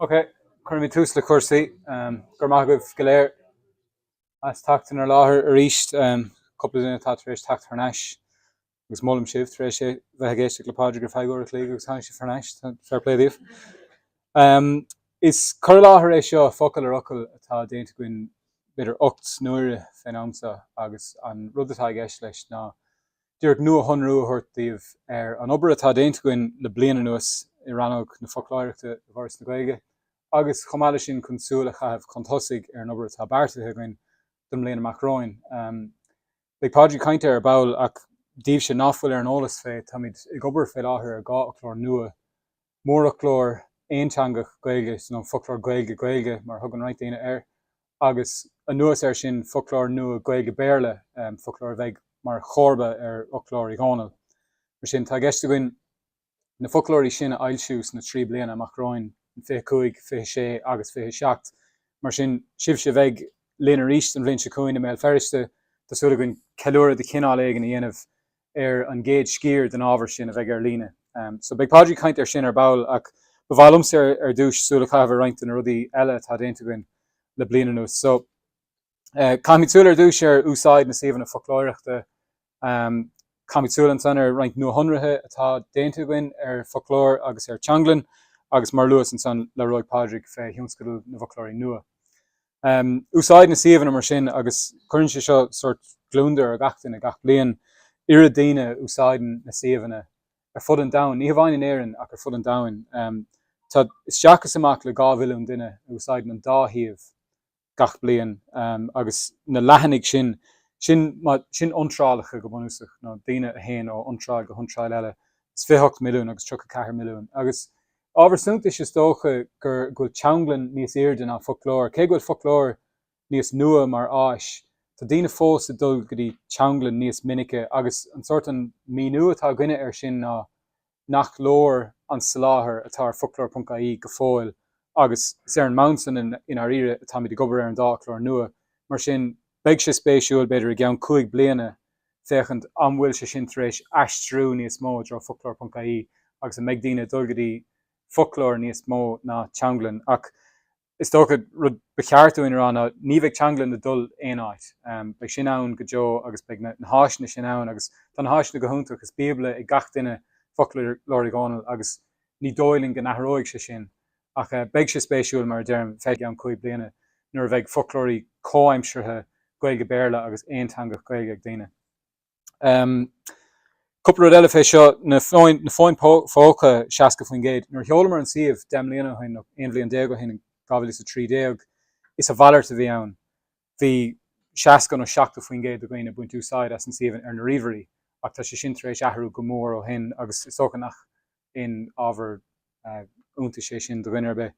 Ok, cuirfimid tús le cúrsaí. Go raibh maith agaibh go léir as teacht inár láthair arís. Cúpla duine atá tar éis teacht thar n-ais agus molaim sibh tar éis bheith ag éisteacht le Pádraig ar feadh uair a chloig agus tháinig sibh thar n-ais. Fair play daoibh. Is cur i láthair é seo, focal ar fhocal, atá déanta againn b'fhéidir 8 n-uaire fén am seo agus an rud atá i gceist leis ná díreach nuashonrú a thabhairt daoibh ar an obair atá déanta againn le bliain anuas i rannóg na foclóireachta i bhForas na Gaeilge agus chomh maith leis sin chun súil a chaitheamh chun tosaigh ar an obair atá beartaithe againn don mbliain amach romhainn. Beidh Pádraig ag caint air ar ball ach daoibhse ná fuil ar an eolas fé, táimid ag obair fé láthair ar 2 fhoclóir nua Mórfhoclóir aonteangach Gaeilge, nó foclóir Gaeilge-Gaeilge mar a thugann roinnt daoine air, agus anuas air sin foclóir nua Gaeilge-Béarla, foclóir a bheidh mar chomharba ar Fhoclóir Uí Dhónaill. Mar sin, tá i gceist againn na foclóirí sin a fhoilsiú sna 3 bliana amach romhainn, 25, 26 agus 27. Mar sin, sibhse a bheidh linn arís an bhliain seo chugainn i mBéal Feirste, tá súil againn ceiliúradh de chineál éigin a dhéanamh ar an gcéad sciar den ábhar sin a bheidh ar líne. So beidh Pádraig ag caint air sin ar ball ach ba mhaith liomsa ar dtús súil a chaitheamh ar roinnt de na rudaí eile atá déanta againn le bliain anuas. So caithfimid súil ar dtús ar úsáid na suíomhanna foclóireachta. Caithfimid súil ansan ar roinnt nuashonruithe atá déanta againn ar Foclóir agus ar Teanglann agus mar a luas ansan labhróidh Pádraig fé thionscadal na bhfoclóirí nua. Úsáid na suíomhanna mar sin agus cuireann sé seo sórt gliondar ar gach duine gach bliain, oiread daoine a úsáideann na suíomhanna ar fud an domhain, ní hamháin in Éirinn ach ar fud an domhain. Tá isteach is amach le 2 mhilliún duine a úsáideann an dá shuíomh gach bliain agus na leathanaigh sin, sin, sin iontrálacha go bunúsach, nó daoine a théann ó iontráil go hiontráil eile, is 28 milliún agus 34 milliún agus Ábhar suntais is dócha gur go bhfuil teanglann níos airde ná foclóir. Cé go bhfuil foclóir níos nua mar áis, tá daoine fós ag dul go dtí teanglann níos minice agus an sórt an míniú atá againne air sin ná nach leor an soláthar atá ar foclóir.ie go fóill agus is ar an mbonn san i ndáiríre atáimid ag obair ar an dá fhoclóir nua. Mar sin, beidh sé spéisiúil, b'fhéidir i gceann 5 bliana, féachaint an bhfuil sé sin tar éis aistriú níos mó i dtreo foclóir.ie agus an mbeidh daoine ag dul go dtí foclóir níos mó ná teanglann. Ach is dócha rud ba cheart dúinn a rá ná ní bheidh teanglann ag dul aon áit. Beidh sin ann go deo agus beidh na háiseanna sin ann agus tá na háiseanna go hiontach, is bíobla ag gach duine Foclóir Uí Dhónaill agus ní dóigh linn go n-athróidh sé sin. Ach beidh sé spéisiúil, mar a deirim, i gceann 5 bliana nuair a bheidh foclóirí comhaimseartha Gaeilge-Béarla agus aonteangach Gaeilge ag daoine. Cúpla rud eile fé seo, na fóin, na fóin phóca 60%. Nuair a sheolamar an suíomh 10 mbliana ó shin, nó 11 bhliain ó shin, in 2013, is a mhalairt a bhí ann. Bhí 60 nó 70% de dhaoine ag baint úsáid as an suíomh ar na ríomhairí, ach tá sé sin tar éis athrú go mór ó shin agus is dócha nach aon ábhar iontais é sin do dhuine ar bith.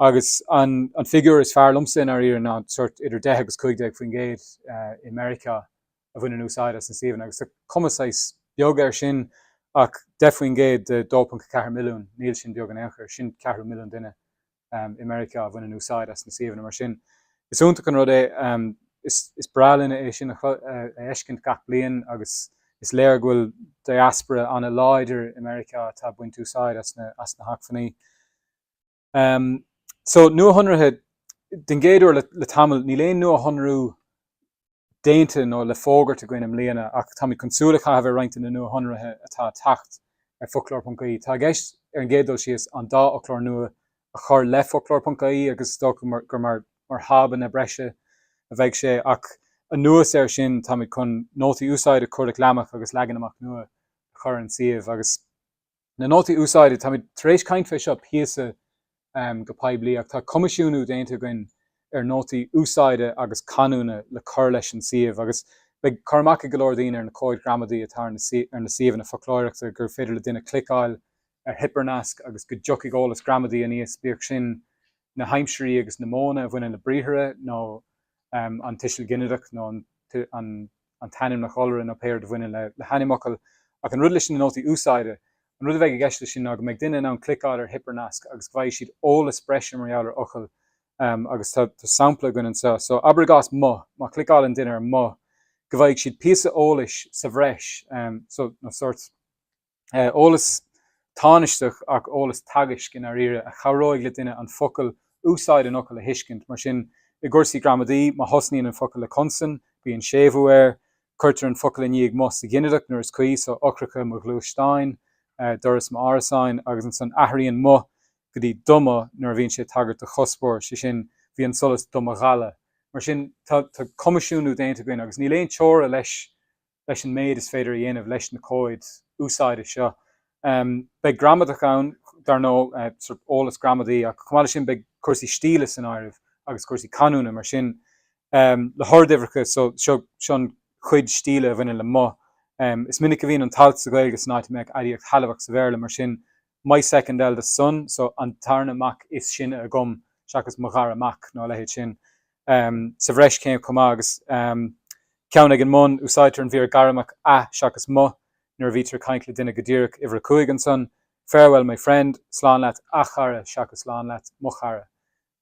Agus an figiúr is fearr liomsa i ndáiríre ná sórt idir 10 agus 15% i Meiriceá a bhaineann úsáid as na suíomhanna agus tá cuma saghas beag air sin ach 10% de 2.4 milliún, níl sin beag in aon chor, sin ceathrú milliún duine. i Meiriceá a bhaineann úsáid as na suíomhanna mar sin. Is iontach an rud é. Is breá linn é sin a fheiscint gach bliain agus is léir go bhfuil diaspora an-láidir i Meiriceá atá ag baint úsáid as na as na hacmhainní. So, nuashonruithe, den gcéad uair le tamall, níl aon nuashonrú déanta nó le fógairt againn i mbliana ach táimid chun súil a chaitheamh ar roinnt de na nuashonruithe atá ag teacht ar Foclóir.ie. Tá i gceist, ar an gcéad dul síos, an dá fhoclóir nua a chur le Foclóir.ie agus is dócha gur mar thábanna breise a bheidh sé ach anuas air sin táimid chun nótaí úsáide, cuardach leamhach agus leagan amach nua a chur ar an suíomh agus Na nótaí úsáide, táimid tar éis caint fé seo píosa go poiblí ach tá coimisiúnú déanta againn ar nótaí úsáide agus canúna le cur leis an suíomh agus beidh cur amach ag go leor daoine ar na comhaid ghramadaí atá ar na suíomhanna foclóireachta gur féidir le duine cliceáil ar hipearnasc agus go dtiocfaidh eolas gramadaí aníos, bíodh sin na haimsirí agus na modhanna a bhaineann le briathra nó an tuiseal ginideach nó an an t-ainmneach iolra nó pé rud a bhaineann le hainmfhocal. Ach an rud leis na nótaí úsáide, an rud a bheidh i gceist leis sin ná go mbeidh duine in ann cliceáil ar hipearnasc agus go bhfaighidh siad eolas breise mar gheall ar fhocal agus tá sampla againn anseo. So abair i gcás 'mo', má chliceálann duine ar 'mo', go bhfaighidh siad píosa eolais sa bhreis, so nó sórt. Eolas. tánaisteach ach eolas teagaisc i ndáiríre a chabhróidh le duine an focal, úsáid an fhocail a thuiscint. Mar sin, i gcúrsaí gramadaí, má thosnaíonn an focal le consan, bíonn séimhiú air, cuirtear an focal i ndiaidh mo sa ghinideach nuair is cuí, so eochracha mo ghluaisteáin, doras m'árasáin, agus ansan athraíonn mo go dtí do mo nuair a bhíonn sé ag tagairt do chuspóir, sé sin, bhí an solas do mo dhalladh. Mar sin, tá coimisiúnú déanta againn agus níl aon teora leis leis an méid is féidir a dhéanamh leis na comhaid úsáide seo. Beidh gramadach ann, dar ndóigh, sort eolas gramadaí, ach chomh maith leis sin beidh cúrsaí stíle san áireamh agus cúrsaí canúna, mar sin, le horduimhreacha, so seo seo an chuid stíle a bhaineann le mo. Is minic a bhíonn an t-alt sa Ghaeilge san áit a mbeadh aidiacht shealbhach sa Bhéarla, mar sin, my second eldest son, so an tarna mac is sine agam seachas mo dhara mac nó a leithéid sin. Sa bhreischéim chomh maith agus ceann ag an mbun, úsáidtear an mhír ghairmeach a seachas mo nuair a bhítear ag caint le duine go díreach, uimhir 5 ansan, Farewell my friend, slán leat a chara seachas slán leat mo chara.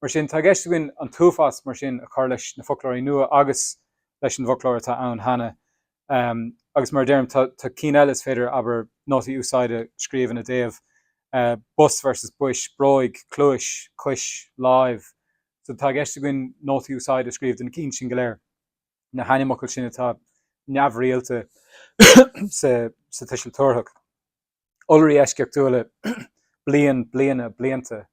Mar sin, tá i gceist againn an t-uafás mar sin a chur leis na foclóirí nua agus leis an bhfoclóir atá ann cheana. Agus mar a deirim, tá cinn eile is féidir, abair, nótaí úsáide a scríobh ina dtaobh, bus versus buis, bróig, cluais, cois, láimh. So tá i gceist againn nótaí úsáide a scríobh do na cinn sin go léir, na hainmfhocail sin atá neamhrialta sa tuiseal tabharthach. Iolraí eisceachtúla, bliain, bliana, blianta,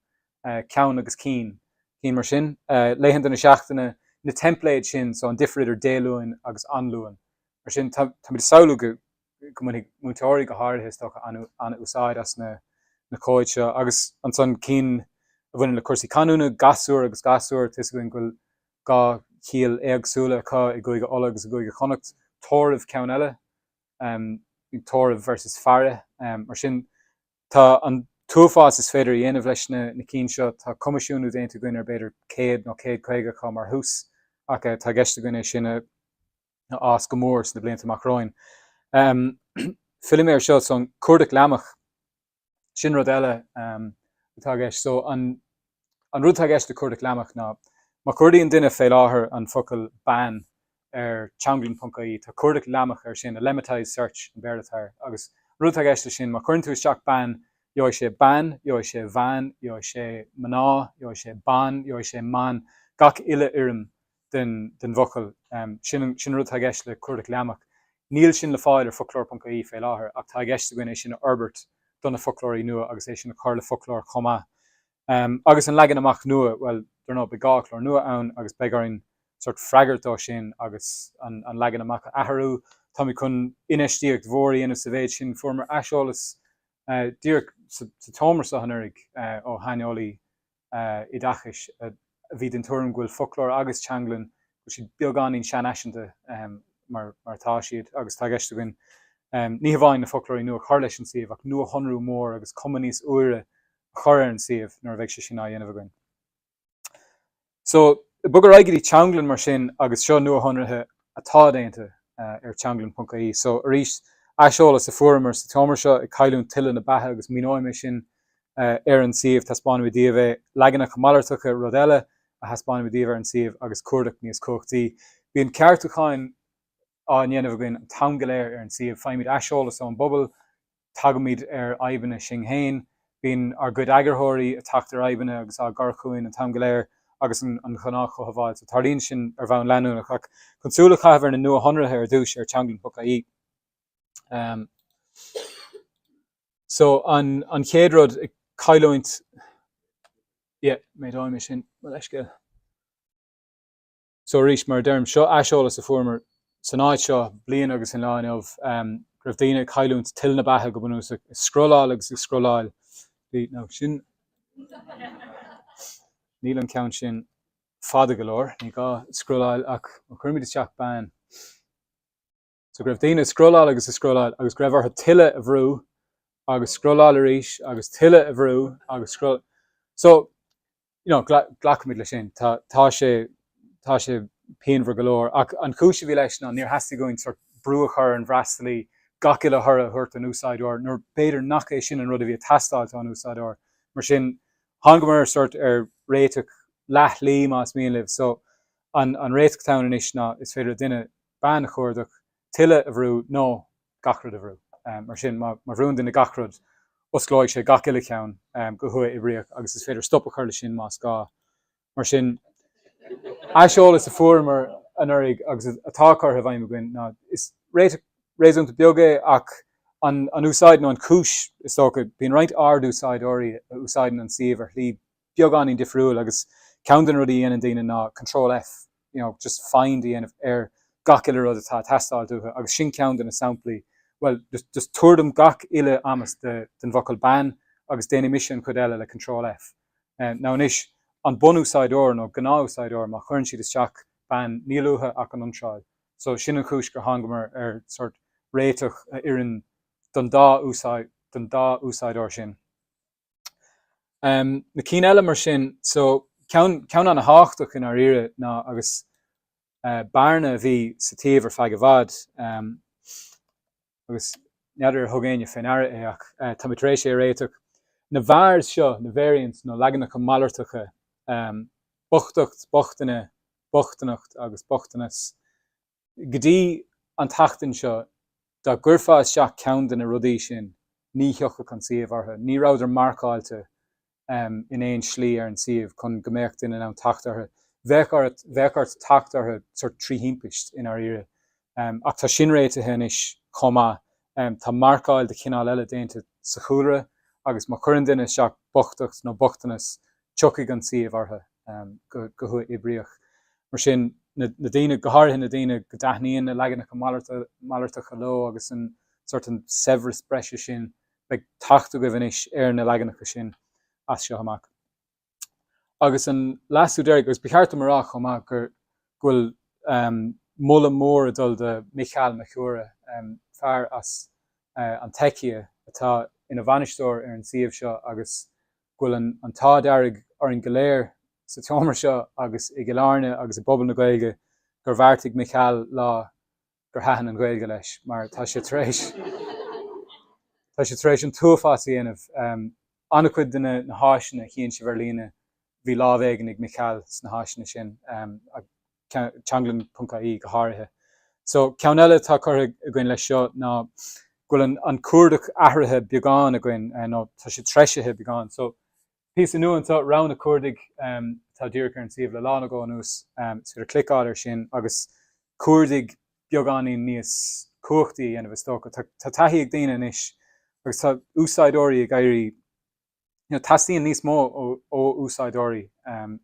ceann agus cinn, cinn mar sin. Laethanta na seachtaine, na teimpléid sin, so an difear idir Dé Luain agus an Luan. Mar sin, táimid ag samhlú go mbainfidh múinteoirí go háirithe, is dócha, an-úsáid as na comhaid seo. Agus ansan cinn a bhaineann le cúrsaí canúna, gasúr agus gasúir, tá 'fhios againn go bhfuil 2 chiall éagsúla acu i gCúige Uladh agus i gCúige Chonnacht. Tórramh ceann eile. tórramh versus faire. Mar sin, tá an t-uafás is féidir a dhéanamh leis na cinn seo. Tá coimisiúnú déanta againn ar b'fhéidir 100 nó 150 acu mar thús, ach tá i gceist againn é sin a fhás go mór sna blianta amach romhainn. Fillfidh mé ar seo, so an cuardach leamach. Sin rud eile atá i gceist. So an an rud atá i gceist le cuardach leamach ná má chuardaíonn duine fé láthair an focal bean ar teanglann.ie, tá cuardach leamach air sin, a lemmatized search an Béarla atá air, agus an rud atá i gceist leis sin, má chuireann tú isteach bean, gheobhaidh sé bean, gheobhaidh sé bhean, gheobhaidh sé mná, gheobhaidh sé ban, gheobhaidh sé man, gach uile fhoirm den bhfocal. Sin an rud atá i gceist le cuardach leamach. Níl sin le fáil ar foclóir.ie fé láthair ach tá i gceist againn é sin a fhorbairt do na foclóirí nua agus é sin a chur le foclóir chomh maith. Agus an leagan amach nua, bhuel, dar ndóigh, beidh dhá fhoclóir nua ann agus beidh orainn sórt freagairt dó sin agus an leagan amach a athrú. Táimid chun infheistíocht mhór a dhéanamh sa mhéid sin. Fuaireamar aiseolas díreach sa tseomra seo anuraidh ó shaineolaí oideachais a bhí den tuairim go bhfuil foclóir agus teanglann, go bhfuil siad beagáinín seanfhaiseanta mar atá siad agus tá i gceist againn ní hamháin na foclóirí nua a chur leis an suíomh ach nuashonrú mór agus cuma níos úire a chur ar an suíomh nuair a bheidh sé sin á dhéanamh againn. So, bog ar aghaidh go dtí teanglann mar sin agus seo nuashonruithe atá déanta ar teanglann.ie. So, arís, aiseolas a fuaireamar sa tseomra seo ag cailliúint tuile na beatha agus míneoidh mé sin ar an suíomh, taispeánfaidh mé daoibh é. Leaganacha malartacha, rud eile a thaispeánfaidh mé daoibh ar an suíomh agus cuardach níos cumhachtaí. Bíonn ceartúcháin á ndéanamh againn an t-am go léir ar an suíomh. Faighimid aiseolas ón bpobal, tagaimid ar fhadhbanna sinn féin, bíonn ár gcuid eagarthóirí ag teacht ar fhadhbanna agus á gcur chugainn an t-am go léir agus an ghnáthchothabháil. So tarlaíonn sin ar bhonn leanúnach. Ach chun súil a chaitheamh ar na nuashonruithe ar dtús ar teanglann.ie. So an an chéad rud, ag cailliúint, yeah, méadóidh mé sin, mo leithscéal. So arís, mar a deirim, seo aiseolas a fuaireamar san áit seo bliain agus an lá inniu, go raibh daoine ag cailliúint toil na beatha go bunúsach, ag scrolláil agus ag scrolláil. Bhí, nó sin, níl an ceann sin fada go leor, ní gá scrolláil ach má chuirimid isteach bean, So go raibh daoine ag scrolláil agus ag scrolláil agus go raibh orthu tuilleadh a bhrú agus scrolláil arís agus tuilleadh a bhrú agus scroll. So, you know, glacaimid leis sin. Tá, tá sé, tá sé pianmhar go leor. Ach an chúis a bhí leis ná níor theastaigh uainn sort brú a chur ar an bhfreastalaí gach uile thoradh a thabhairt don úsáideoir nuair b'fhéidir nach é sin an rud a bhí ag teastáilt ón úsáideoir. Mar sin, thángamar sort ar réiteach leathshlí más mian libh. So, an, an réiteach atá ann anois ná is féidir le duine bean a chuardach, tuilleadh a bhrú nó gach rud a bhrú. Mar sin, má bhrúnn duine gach rud, Osclóidh sé gach uile cheann go huathoibríoch agus is féidir stop a chur leis sin más gá. Mar sin, aiseolas a fuaireamar anuraidh agus atá curtha i bhfeidhm againn ná, is réiteach réasúnta beag é ach an úsáid nó an chúis, is dócha, bíonn roinnt ard-úsáideoirí a úsáideann an suíomh ar shlí beagáinín difriúil agus ceann de na rudaí a dhéanann daoine ná Control F, you know, just find a dhéanamh ar gach uile rud atá ag teastáil uathu agus sin ceann de na samplaí, bhuel, just, just tabhair dom gach uile amas de, den bhfocal bean agus déanfaidh mise an chuid eile le Control F. Now anois, an bunúsáideoir nó gnáthúsáideoir, má chuireann siad isteach bean, níl uathu ach an iontráil. So sin an chúis gur thángamar ar sort réiteach a oireann don dá úsáid, don dá úsáideoir sin. Na cinn eile mar sin, so ceann, ceann ana-thábhachtach i ndáiríre ná, agus bearna a bhí sa tsuíomh ar feadh i bhfad, agus n'fheadar ar thug éinne fé ndeara é ach tá mé tar éis é a réiteach, na vars seo, na variants nó leaganacha malartacha, bochtacht, bochtaine, bochtaineacht agus bochtanas, Go dtí an tseachtain seo, dá gcuirfeá isteach ceann de na rudaí sin, ní thiocfadh an suíomh orthu. Ní rabhadar marcáilte in aon slí ar an suíomh chun go mbeadh duine in ann teacht orthu. Bheadh ort, bheadh ort teacht orthu sort trí thimpist, i ndáiríre. Ach tá sin réitithe anois chomh maith. Tá marcáil de chineál eile déanta sa chúlra agus má chuireann duine isteach bochtacht nó bochtanas, tiocfaidh an suíomh orthu go huathoibríoch. Mar sin, na daoine, go háirithe na daoine go dtaitníonn na leaganacha malartacha leo agus an sort an saibhreas breise sin, beidh teacht agaibh anois ar na leaganacha sin as seo amach. Agus an leasú deiridh, agus ba cheart dom a rá chomh maith gur go bhfuil moladh mór ag dul do Michal Machura, fear as an tSeicia atá ina bhainisteoir ar an suíomh seo agus go bhfuil an t-ádh dearg orainn go léir sa tseomra seo agus i gCill Airne agus i bpobal na Gaeilge gur bheartaigh Michal lá gur thaitin an Ghaeilge leis mar tá sé tar éis tá sé tar éis an t-uafás a dhéanamh. An-chuid de na háiseanna a chíonn sibh ar líne bhí lámh éigin ag Michal sna háiseanna sin. teanglann.ie go háirithe. So, ceann eile atá curtha againn leis seo ná go bhfuil an cuardach athraithe beagán againn, nó tá sé treisithe beagán. So, píosa nua anseo, roghanna cuardaigh, atá díreach ar an suíomh le lá nó dhó anuas, is féidir cliceáil air sin agus cuardaigh beagáinín níos cumhachtaí a dhéanamh is dócha. Tá taithí ag daoine anois agus tá úsáideoirí ag éirí you know, teastaíonn níos mó ó úsáideoirí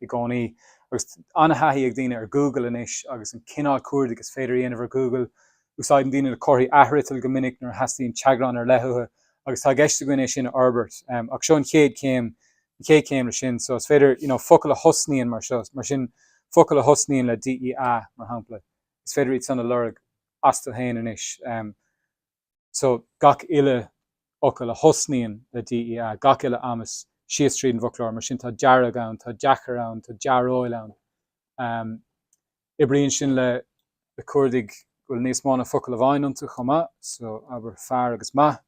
i gcónaí agus an-thaithí ag daoine ar Google anois agus an cineál cuardaigh is féidir a dhéanamh ar Google. Úsáideann daoine na comharthaí athfhriotail go minic nuair a theastaíonn teaghrán ar leith uathu agus tá i gceist againn é sin a fhorbairt. Ach seo an chéad chéim, an chéad chéim leis sin. So is féidir, you know, focail a thosnaíonn mar seo, mar sin focail a thosnaíonn le DEA, mar shampla, is féidir iad san a lorg astu féin anois. So, gach uile fhocal a thosnaíonn le DEA, gach uile amas síos tríd an bhfoclóir, mar sin tá dearg ann, tá deacair ann, tá dearóil ann. Oibríonn sin le cuardaigh go bhfuil níos mó ná focal amháin iontu chomh maith, so abair fear agus maith.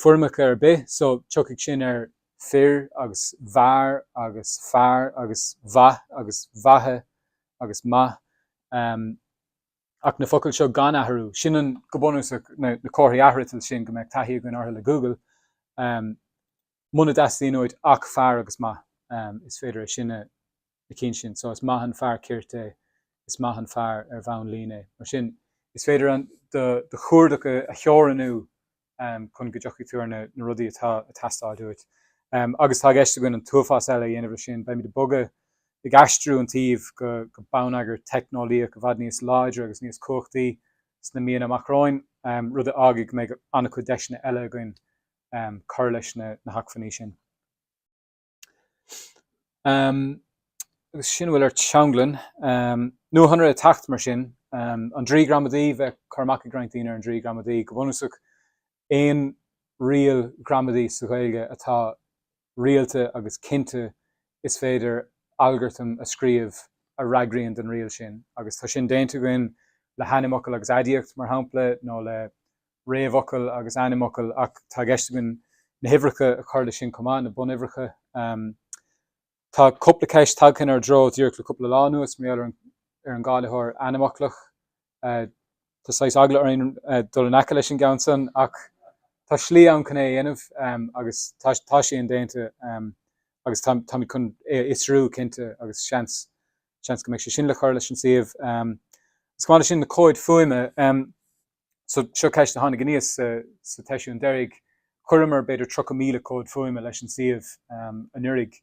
Foirmeacha ar bith, so tiocfaidh sin ar fir agus bhfear agus fear agus mhaith agus mhaithe agus maith. Ach na focail seo gan athrú, sin an, go bunúsach, na comharthaí athfhriotail sin go mbeadh taithí againn orthu le Google, muna dteastaíonn uait ach fear agus maith, is féidir é sin a, na cinn sin. So is maith an fear cirt é, is maith an fear ar bhonn lín é. Mar sin, is féidir an, do, do chuardach a theorannú chun go dtiocfaidh tú ar na rudaí atá ag teastáil uait. Agus tá i gceist againn an t-uafás eile a dhéanamh leis sin. Beimid ag bogadh, ag aistriú an tsuímh go bonneagar teicneolaíoch i bhfad níos láidre agus níos cumhachtaí sna míonna amach romhainn, rud a fhágfaidh go mbeidh an-chuid deiseanna eile againn cur leis na hacmhainní sin. Agus sin a bhfuil ar Teanglann. Nuashonruithe ag teacht mar sin. An Draoi Gramadaí, bheadh cur amach ag roinnt daoine ar an Draoi Gramadaí. Go bunúsach, aon riail ghramadaí sa Ghaeilge atá rialta agus cinnte is féidir algartam a scríobh a fhreagraíonn don riail sin. Agus tá sin déanta againn le hainmfhocal agus aidiacht, mar shampla, nó le réamhfhocal agus ainmfhocal ach tá i gceist againn na huimhreacha a chur leis sin chomh maith, na bunuimhreacha. Tá cúpla ceist tagtha inár dtreo díreach le cúpla lá anuas mar gheall ar an gcáilitheoir ainmfhoclach. Tá saghas eagla orainn dul in aice leis an gceann san ach. Tá slí ann chun é a dhéanamh agus tá tá sé indéanta agus tá táimid chun é a fhiosrú cinnte agus seans seans go mbeidh sé sin le cur leis an suíomh. Is chomh maith leis sin na comhaid fuaime, so seo ceist a tháinig aníos sa sa tseisiún deiridh, chuireamar b'fhéidir 30,000 comhad fuaime leis an suíomh anuraidh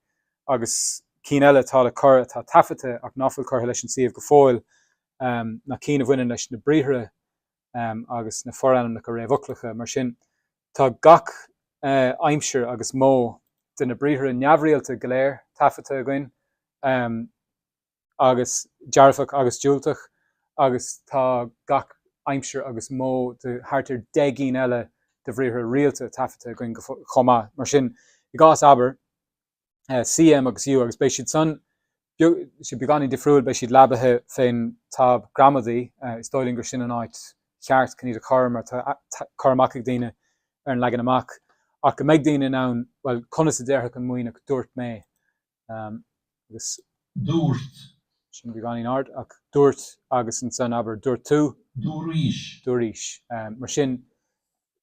agus cinn eile atá le cur atá taifeadta ach ná fuil curtha leis an suíomh go fóill na cinn a bhaineann leis na briathra agus na forainmneacha réamhfhoclacha. Mar sin, tá gach aimsir agus modh de na briathra neamhrialta go léir taifeadta againn, agus dearfach agus diúltach, agus tá gach aimsir agus modh de thart ar 10 gcinn eile de bhriathra rialta taifeadta againn chomh maith. Mar sin, i gcás abair, C, M agus U agus beidh siad san siad beagáinín difriúil, beidh siad leabaithe fén tab gramadaí, is dóigh linn gur sin an áit cheart chun iad a chur mar tá cur amach ag daoine ar an leagan amach ach go mbeidh daoine in ann, bhuel, conas a déarfadh an Muimhneach dúirt mé agus. Dúirt. Sin beagáinín ard ach dúirt agus ansan abair dúirt tú. Dúraís. Dúraís. Mar sin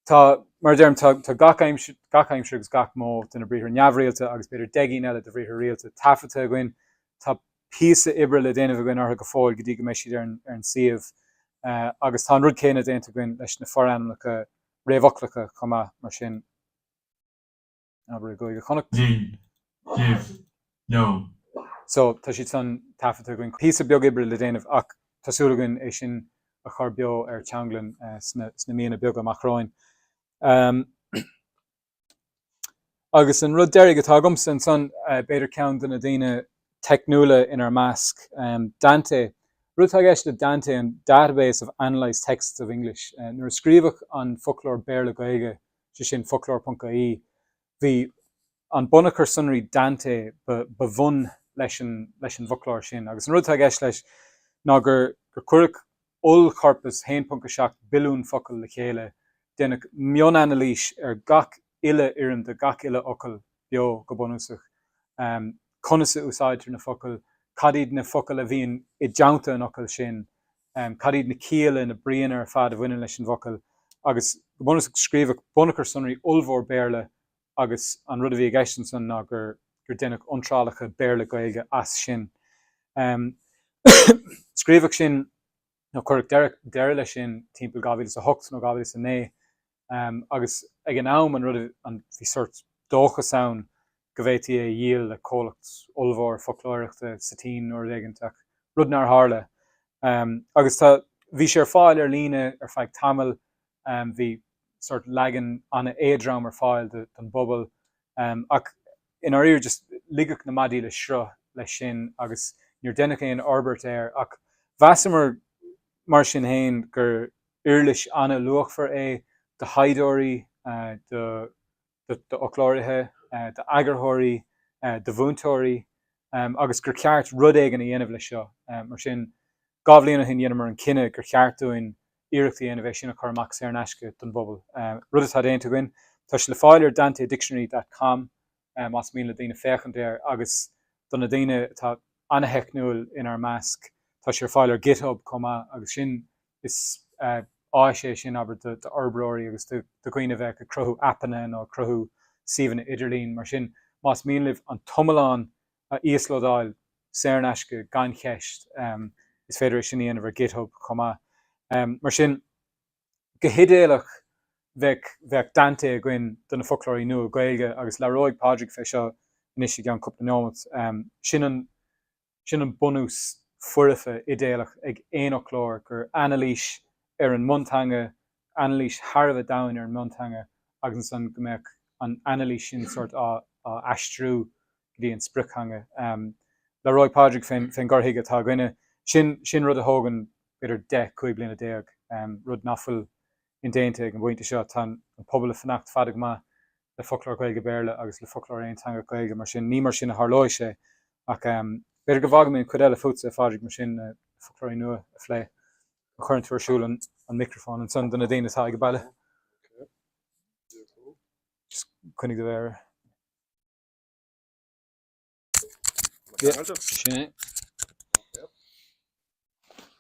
Tá, mar a deirim, tá, tá gach aimsir, gach aimsir agus gach modh de na briathra neamhrialta agus b'fhéidir 10 gcinn eile de bhriathra rialta taifeadta againn. Tá píosa oibre le déanamh againn orthu go fóill go dtí go mbeidh siad ar an, ar an suíomh. Agus tá an rud céanna déanta againn leis na forainmneacha réamhfhoclacha chomh maith, mar sin. Abair i gCúige Chonnacht. Linn, libh, leo. So, tá siad san taifeadta againn. Píosa beag oibre le déanamh ach tá súil againn é sin a chur beo ar Teanglann sna míonna beaga amach romhainn. Agus an rud deiridh atá agamsa ansan, b'fhéidir ceann de na daoine teicniúla inár measc, Dante. Rud atá i gceist le Dante, an Database of Analysed Texts of English. Nuair a scríobhadh an foclóir Béarla-Gaeilge, sé sin foclóir.ie. Bhí an bunachar sonraí Dante ba bhun leis an leis an bhfoclóir sin agus an rud atá i gceist leis ná gur gur cuireadh ollchorpas 1.7 billiún focal le chéile, déanadh mionanailís ar gach uile fhoirm de gach uile fhocal beo go bunúsach, conas a úsáidtear na focail, cad iad na focail a bhíonn i dteannta an fhocail sin, cad iad na cialla, na bríonna ar fad a bhaineann leis an bhfocal agus go bunúsach scríobhadh bunachar sonraí ollmhór Béarla agus an rud a bhí i gceist ansan ná gur gur deineadh iontrálacha Béarla-Gaeilge as sin. Scríobhadh sin nó cuireadh deireadh leis sin timpeall 2008 nó 2009 Agus ag an am, an rud a, bhí sórt dóchas ann go bhféadfaí é a dhíol le comhlacht ollmhór foclóireachta sa tSín nó rud éigin, ach rud nár tharla. Agus tá, bhí sé ar fáil ar líne ar feadh tamaill, bhí sórt leagan an-éadrom ar fáil don bpobal, ach i ndáiríre just ligeadh na maidí le sruth leis sin agus níor deineadh aon fhorbairt air. Ach mheasamar mar sin féin gur uirlis an-luachmhar é do thaighdeoirí, d'fhoclóirithe, d'eagarthóirí, do mhúinteoirí agus gur cheart rud éigin a dhéanamh leis seo. Mar sin, 2 bhliain ó shin dheineamar an cinneadh gur cheart dúinn iarracht a dhéanamh é sin a chur amach saor in aisce don bpobal. Rud atá déanta againn. Tá sé le fáil ar dantedictionary dot com más mian le daoine féachaint air agus do na daoine atá an-theicniúil inár measc, tá sé ar fáil ar GitHub chomh maith agus sin Is áis é sin, abair, d'fhorbróirí agus do dhaoine a bheadh ag cruthú aipeanna nó ag cruthú suíomhanna idirlín. Mar sin, más mian libh an t-iomlán a íoslódáil saor in aisce gan cheist, is féidir é sin a dhéanamh ar GitHub chomh maith. Mar sin, go hidéalach, bheadh bheadh Dante againn do na foclóirí nua Gaeilge agus labhróidh Pádraig fé seo anois i gceann cúpla neomat. Sin an Sin an bunús foirfe idéalach ag aon fhoclóir, gur anailís ar an mbunteanga, anailís thar a bheith domhain ar an mbunteanga agus ansan go mbeadh an anailís sin sórt á aistriú go dtí an sprioctheanga. Labhróidh Pádraig fén gcur chuige atá againne. Sin sin rud a thógann b'fhéidir 10, 15 bliana, rud nach bhfuil indéanta ag an bpointe seo. Tá an pobal ag fanacht fada go maith le foclóir Gaeilge-Béarla agus le foclóir aonteangach Gaeilge, mar sin ní mar sin a tharlóidh sé. Ach b'fhéidir go bhfágfaidh mé an chuid eile fútsa, a Phádraig, mar sin na foclóirí nua a phlé. Má chuireann tú ar siúl an micreafón ansan do na daoine atá ag baile. Just coinnigh do mhéar air. Sin é.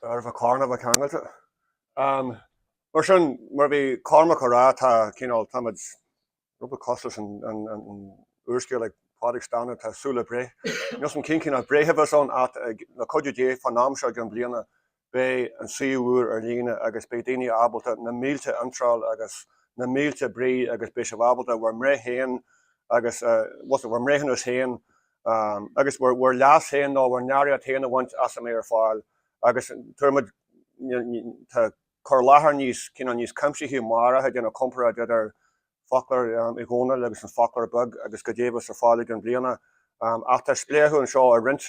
Ar bheith carn a bheith ceangailte. Mar sin, mar a bhí Cormac a rá, tá cineál, táimid rud beag cosúil leis an úrscéal ag Pádraig Stana, tá súil le breith. Níl 's a'm cén cineál breith a bheas ann ach le cuidiú Dé fán am seo i gceann bliana beidh an suíomh úr ar líne agus beidh daoine ábalta na mílte iontráil agus na mílte brí agus beidh sibh ábalta bhur mbreith féin agus bhur mbreithiúnas féin agus bhur leas féin nó bhur ndearúd féin a bhaint as a mbeidh ar fáil agus tabharfaimid tá cur i láthair níos cineál níos cuimsithí amárach ag déanamh comparáid idir Foclóir Uí Dhónaill agus an Foclóir Beag agus goidé a bheas ar fáil i gceann bliana. Ach tá spléachadh anseo ar roinnt,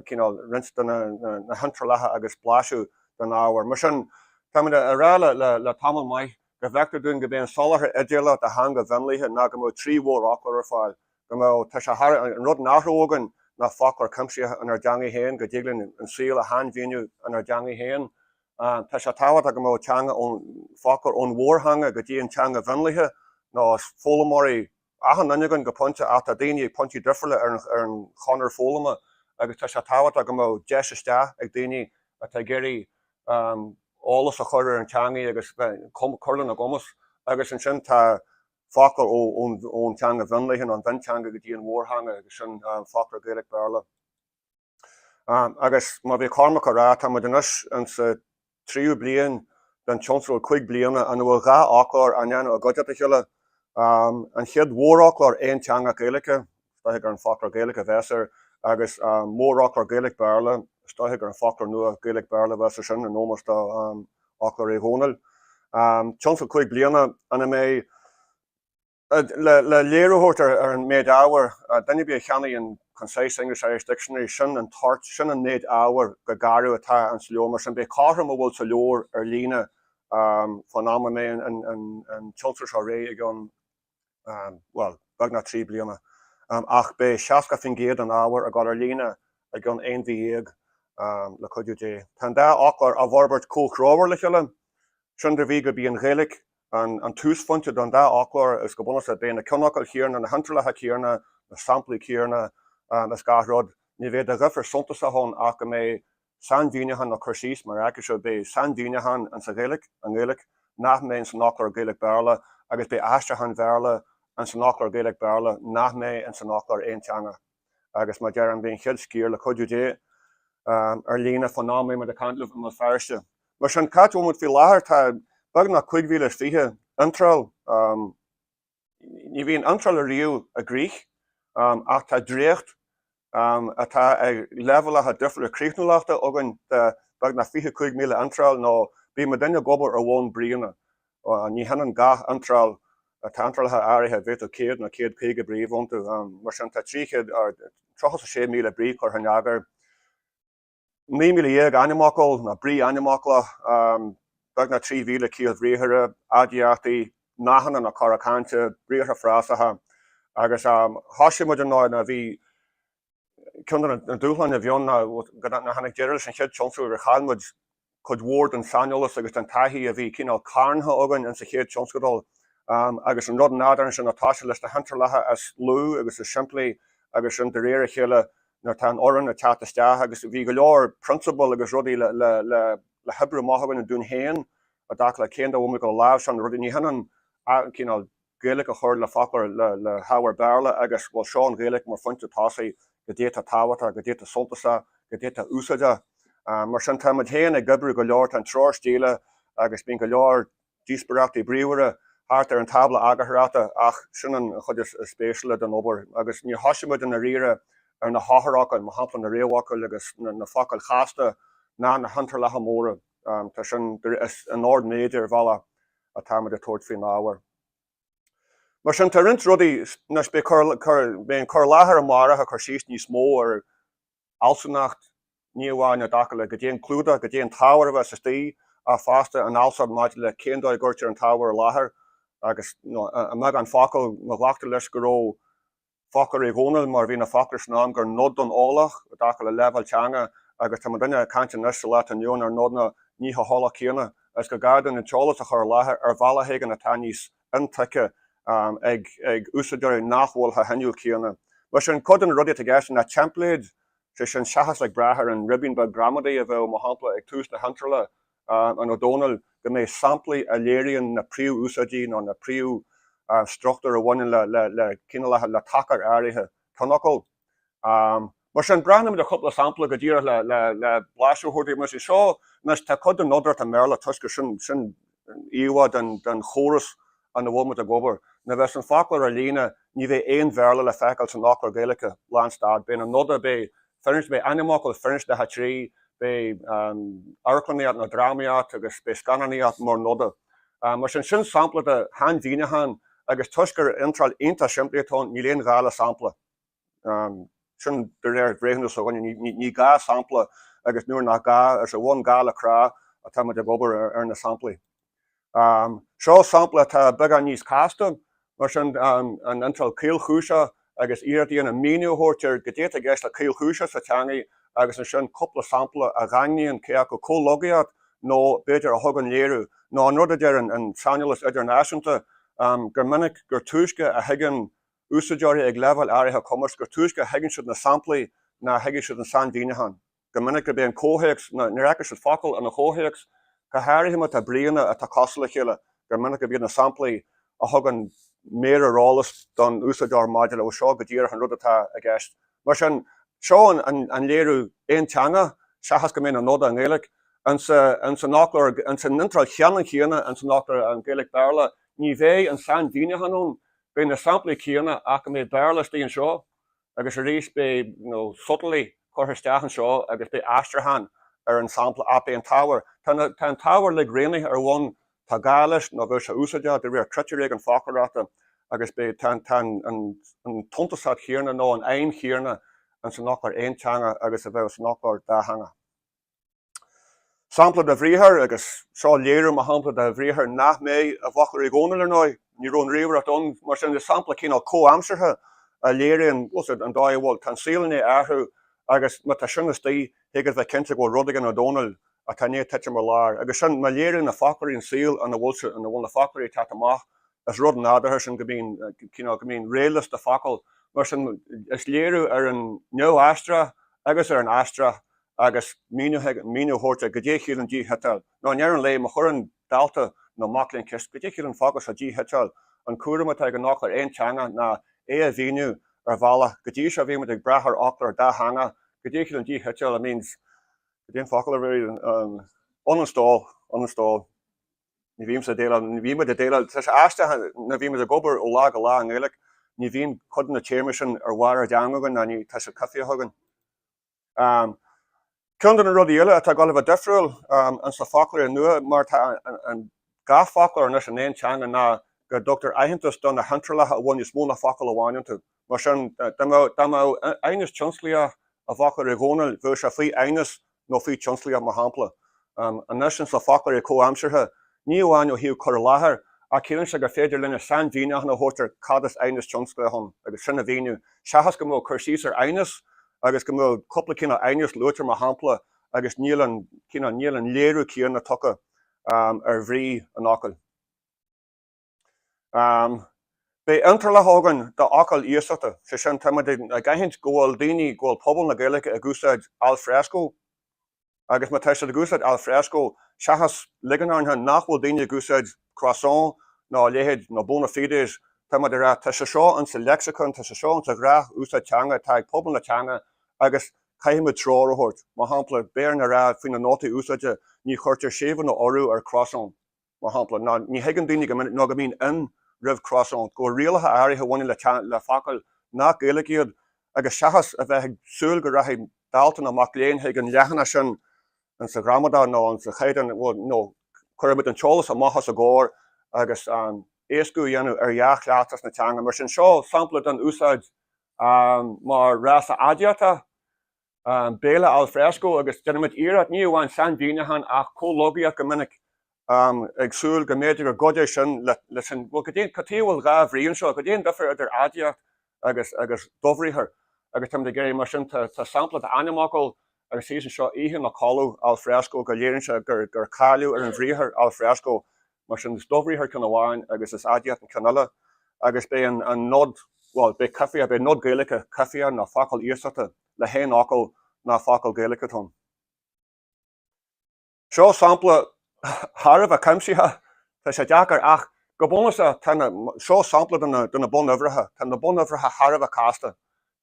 cineál, roinnt de na hiontrálacha agus blaiseadh den ábhar. Mar sin, táimid a rá le tamall maith go bhfeictear dúinn gurb é an soláthar idéalach do theanga mhionlaithe ná go mbeadh 3 mhórfhoclóir ar fáil, go mbeadh, tá sé thar, an rud nach raibh againn ná foclóir cuimsitheach inár dteangaidh féin, go dtig linn an saol a shainmhíniú inár dteangaidh féin. Tá sé tábhachtach go mbeadh teanga ón, foclóir ón mhórtheanga go dtí an teanga mhionlaithe nó is foghlaimeoirí achan duine againn go pointe ach tá daoine ag pointí difriúla ar an chonair foghlama agus tá sé tábhachtach go mbeadh deis isteach ag daoine atá ag iarraidh eolas a chur ar an teangaidh agus cur lena gcumas agus ansin tá foclóir ón teanga mhionlaithe nó an mhionteanga go dtí an mhórtheanga agus sin foclóir Gaeilge-Béarla. Agus mar bhí Cormac a rá, tá muid anois insa tríú bliain den tionscadal 5 bliana ina bhfuil 2 fhoclóir á ndéanamh i gcuideachta a chéile. An chéad mhórfhoclóir aonteangach Gaeilge, is dóiche gur an Foclóir Gaeilge a bheas air, agus mórfhoclóir Gaeilge-Béarla, is dóiche gur an Foclóir Nua Gaeilge-Béarla a bheas air sin, in ómós do Fhoclóir Uí Dhónaill. Tionscadal 5 bliana ina mbeidh. Le léiriú a thabhairt ar an méid ábhair, duine ar bith a cheannaigh an Concise English-Irish Dictionary, sin an toirt, sin an méid ábhair go garbh atá ins an leabhar. Mar sin, beidh cothrom a bhfuil sa leabhar ar líne fán am a mbeidh an tionscadal seo réidh i gceann, bhuel, beagnach 3 bliana. Ach beidh 60% den ábhar ag dul ar líne i gceann aon mhí dhéag, le cuidiú Dé. Tá an dá fhoclóir á bhforbairt comhthreomhar le chéile, sin de bhrí gurb í an Ghaeilge An túsphointe don dá fhoclóir is go bunúsach beidh na ceannfhocail chéanna, na hiontrálacha céanna, na samplaí céanna is gach rud. Ní bheidh de dhifear suntasach ann ach go mbeidh sainmhíniúchán nó cur síos, mar a fheicfidh sibh, beidh sainmhíniúchán insa Ghaeilge, i nGaeilge, nach mbeidh ins an fhoclóir Gaeilge-Béarla agus beidh aistriúchán Bhéarla ins an fhoclóir Gaeilge-Béarla nach mbeidh ins an fhoclóir aonteangach. Agus mar deirim, beidh an chéad sciar, le cuidiú Dé, ar líne fán am a mbeidh muid ag caint libh i mBéal Feirste. Mar sin, cá bhfuil muid faoi láthair? Tá beagnach 5,020 iontráil. Ní bhíonn iontráil ariamh i gcrích, ach tá dréacht atá ag leibhéalacha difriúla críochnúlachta againn de beagnach 25,000 iontráil, nó bíonn muidinne ag obair ar bhonn bríonna. Ní hionann gach iontráil, tá iontrálacha áirithe a bhféadfadh 100 nó 150 brí a bheith iontu. Mar sin, tá 336,000 brí curtha in eagar. 19,000 ainmfhocal nó brí ainmfhoclach, beagnach 3,000 ciall bhriathartha, aidiachtaí, nathanna nó cora cainte, briathra frásacha agus thosaigh muid ar ndóigh nuair a bhí ceann de na dúshláin a bhí ann ná go tháinig deireadh leis an chéad tionscadal gur chaill muid cuid mhór den saineolas agus den taithí a bhí cineál carntha againn insa chéad tionscadal agus an rud nádúrtha ansin ná toiseacht leis na hiontrálacha is lú agus is simplí agus sin de réir a chéile nuair atá an fhoireann ag teacht isteach agus bhí go leor prionsabal agus rudaí le le le le hoibriú amach againn dúinn féin i dtaca le cén dóigh a bhfuil muid ag dul a láimhseáil na rudaí. Ní hionann cineál Gaeilge a chur le foclóir le hábhar Béarla agus bhuel seo an Ghaeilge mar phointe tosaigh, goidé atá tábhachtach, goidé atá suntasach, goidé atá úsáideach. Mar sin tá muid féin ag oibriú go leor, tá an treoir stíle agus bíonn go leor díospóireachtaí bríomhara thart ar an tábla eagarthóireachta ach sin an chuid is spéisiúla den obair agus níor thosaigh muid i ndáiríre ar na heochairfhocail, mar shampla na réamhfhocail agus na focail chasta ná na hiontrálacha móra. Tá sin in ord méide ar bhealach atá muid ag tabhairt faoin ábhar. Mar sin, tá roinnt rudaí, anois beidh beidh an cur i láthair amárach ag cur síos níos mó ar fhealsúnacht, ní amháin i dtaca le goidé an clúdach, goidé an t-ábhar a bheas istigh, ach fosta an fhealsúnacht maidir le cén dóigh a gcuirtear an t-ábhar i láthair agus i mbeagán focal, má ghlactar leis go raibh Foclóir Uí Dhónaill mar a bhí na foclóirí san am gur nod don eolach i dtaca le leibhéal teanga agus tá muidinne ag caint anois sa lá atá inniu ann ar nodanna ní chomh heolach céanna agus go gá dúinn an t-eolas a chur i láthair ar bhealach éigin atá níos intuigthe ag úsáideoirí nach bhfuil chomh hinniúil céanna. Mar sin, cuid de na rudaí atá i gceist ná teimpléid, sé sin seachas ag brath ar an ribín beag gramadaí a bheadh, mar shampla, ag tús na hiontrála in Ó Dónaill. go mbeidh samplaí a léiríonn na príomhúsáidí nó na príomhstruchtúir a bhaineann le le cineálacha, le tacair áirithe ceannfhocal. Mar sin, breathnóimid ar chúpla sampla go díreach le le le blaiseadh a thabhairt daoibh. Mar sin, seo anois, tá cuid den nodaireacht i mBéarla toisc gur sin sin íomhá den den chóras ina bhfuil muid ag obair. Nuair a bheas an foclóir ar líne, ní bheidh aon Bhéarla le feiceáil san fhoclóir Gaeilge, lánstad. Beidh na noda, beidh firinscne, beidh ainmfhocal firinscneach 3, beidh amharclannaíocht nó drámaíocht agus beidh scannánaíocht mar noda. Mar sin, sin sampla de shainmhíniúchán agus toisc gur iontráil iontach simplí atá ann, níl aon ghá le sampla. Sin de réir bhreithiúnas s'againne, ní gá sampla agus nuair nach gá, is ar bhonn gá le crá atá muid ag obair ar na samplaí. Seo sampla atá beagán níos casta, mar sin, an iontráil caolchúiseach agus iarracht a dhéanamh míniú a thabhairt ar goidé atá i gceist le caolchúiseach sa teangaidh agus ansin cúpla sampla a dhaingníonn cé acu comhlogaíocht nó b'fhéidir a thugann léiriú, nó an rud a deir an saineolas idirnáisiúnta, gur minic gur túisce a thuigeann úsáideoirí ag leibhéal áirithe cumais gur túisce a thuigeann siad na samplaí ná a thuigfidh siad an sainmhíniúchán. Go minic gurb é an comhthéacs, nuair a fheiceann siad focal ina chomhthéacs, go háirithe má tá bríonna atá cosúil le chéile, gur minic gurb iad na samplaí a thugann méar ar eolas don úsáideoir maidir le ó seo go díreach an rud atá i gceist. Mar sin, seo an léiriú aonteanga, seachas go mbeidh na noda i nGaeilge. Ins an fhoclóir, ins an iontráil cheannann chéanna ins an fhoclóir an Gaeilge-Béarla, ní bheidh an sainmhíniúchán ann Beidh na samplaí céanna ach go mbeidh Béarla istigh anseo agus arís beidh you know subtlety curtha isteach anseo agus beidh aistriúchán ar an sampla ach beidh an t-ábhar, tá na, tá an t-ábhar uilig rianaithe ar bhonn tá gá leis nó bheadh sé úsáideach de réir critéir éigin foclóireachta agus beidh, tá an, tá an, an, an tsuntasacht chéanna nó an fheidhm chéanna ins an fhoclóir aonteanga agus a bheadh san fhoclóir dátheangach. Sampla de bhriathar, agus seo léiriú mar shampla de bhriathar nach mbeidh i bhfoclóir Uí Dhónaill, ar ndóigh, ní raibh an ríomhaireacht ann, mar sin is sampla cineál comhaimseartha a léiríonn, bhfuil fhios an dóigh a bhfuil, tá an saol i ndiaidh athrú agus má tá sin istigh, thig leat bheith cinnte go bhfuil rud éigin Ó Dónaill atá i ndiaidh titim ar lár. Agus sin, má léiríonn na foclóirí an saol ina bhfuil siad, ina bhfuil na foclóirí ag teacht amach, is rud nádúrtha sin go mbíonn, cineál, go mbíonn réamhliosta focal, mar sin is léiriú ar an neamh-aistreach agus ar an aistreach agus míniú a thabhairt ar goidé a chiallaíonn díshuiteáil. Nó i ndeireadh an lae, má chuireann dalta nó mac léinn ceist, goidé a chiallaíonn an focal seo díshuiteáil, an cúram atá ag an fhoclóir aonteanga ná é a mhíniú ar bhealach, go dtí seo bhí muid ag brath ar fhoclóir dátheangach, goidé a chiallaíonn díshuiteáil, it means, goidé an focal a bhí, uninstall, uninstall. Ní bhímse ag déileáil, ní bhímid ag déileáil, tá sé aisteach nuair a bhímid ag obair ó lá go lá i nGaeilge, ní bhíonn cuid de na téarmaí sin ar bharr ár dteanga againn ná ní, tá siad coimhthíoch againn. Ceann de na rudaí eile atá ag dul a bheith difriúil ins na foclóirí nua, mar tá an gach foclóir anois in aon teanga, ná go dtugtar aitheantas do na hiontrálacha a bhfuil níos mó ná focal amháin iontu. Mar sin, dá mbeadh aighneas tionsclaíoch i bhfoclóir Uí Dhónaill, bheadh sé faoi aighneas nó faoi tionsclaíocht, mar shampla. Anois ins na foclóirí comhaimseartha, ní amháin ó thaobh cur i láthair, ach ciallaíonn sé gur féidir linne sainmhíniúchán a thabhairt ar cad is aighneas tionsclaíoch ann agus sin a mhíniú, seachas go mbeadh cur síos ar aighneas agus go mbeadh cúpla cineál aighneas luaite mar shampla agus níl an, cineál, níl an léiriú céanna tugtha ar bhrí an fhocail. Beidh iontrálacha againn d'fhocail iasachta, sé sin, tá muid ag aithint go bhfuil daoine, go bhfuil pobal na Gaeilge ag úsáid al fresco agus má tá siad ag úsáid al fresco, seachas ligean orainn nach bhfuil daoine ag úsáid croissant nó a leithéid nó bona fides, tá muid ag rá tá sé seo insa lexicon, tá sé seo insa ghnáth-úsáid teanga atá ag pobal na teanga agus caithfidh muid treoir a thabhairt. Mar shampla, beidh orainn a rá faoi na nótaí úsáide, ní chuirtear séimhiú nó urú ar croissant. mar shampla, ná ní thuigeann daoine go minic nó go mbíonn in roimh croissant, go bhfuil rialacha áirithe a bhaineann le le focail nach Gaeilge iad agus seachas a bheith ag súil go rachaidh dalta nó mac léinn chuig an leathanach sin insa ghramadach nó insa chaighdeán nó cuirfimid an t-eolas amach os a gcomhair agus éascú a dhéanamh ar dhea-chleachtas na teanga. Mar sin, seo sampla den úsáid mar fhrása aidiachtach. béile al fresco agus déanaimid iarracht ní amháin sainmhíniúchán ach comhlogaíocht go minic ag súil go mb'fhéidir go gcuideoidh sin leis an, bhuel, cad é, cad chuige a bhfuil dhá bhrí anseo, cad é an difear idir aidiacht agus agus dobhriathar agus táimid ag iarraidh, mar sin tá tá sampla d'ainmfhocal agus thíos anseo oíche nó codladh al fresco go léiríonn sé gur gur cailleadh ar an bhriathar al fresco Mar sin, is dobhriathar ceann amháin agus is aidiacht an ceann eile, agus beidh an an nod, bhuel, beidh coimhthíoch, beidh nod Gaeilge coimhthíoch nó focal iasachta le haon fhocal nach focal Gaeilge atá ann. Seo sampla. Thar a bheith cuimsitheach, tá sé deacair ach go bunúsach tá na, seo sampla de na, de na bunuimhreacha, tá na bunuimhreacha thar a bheith casta.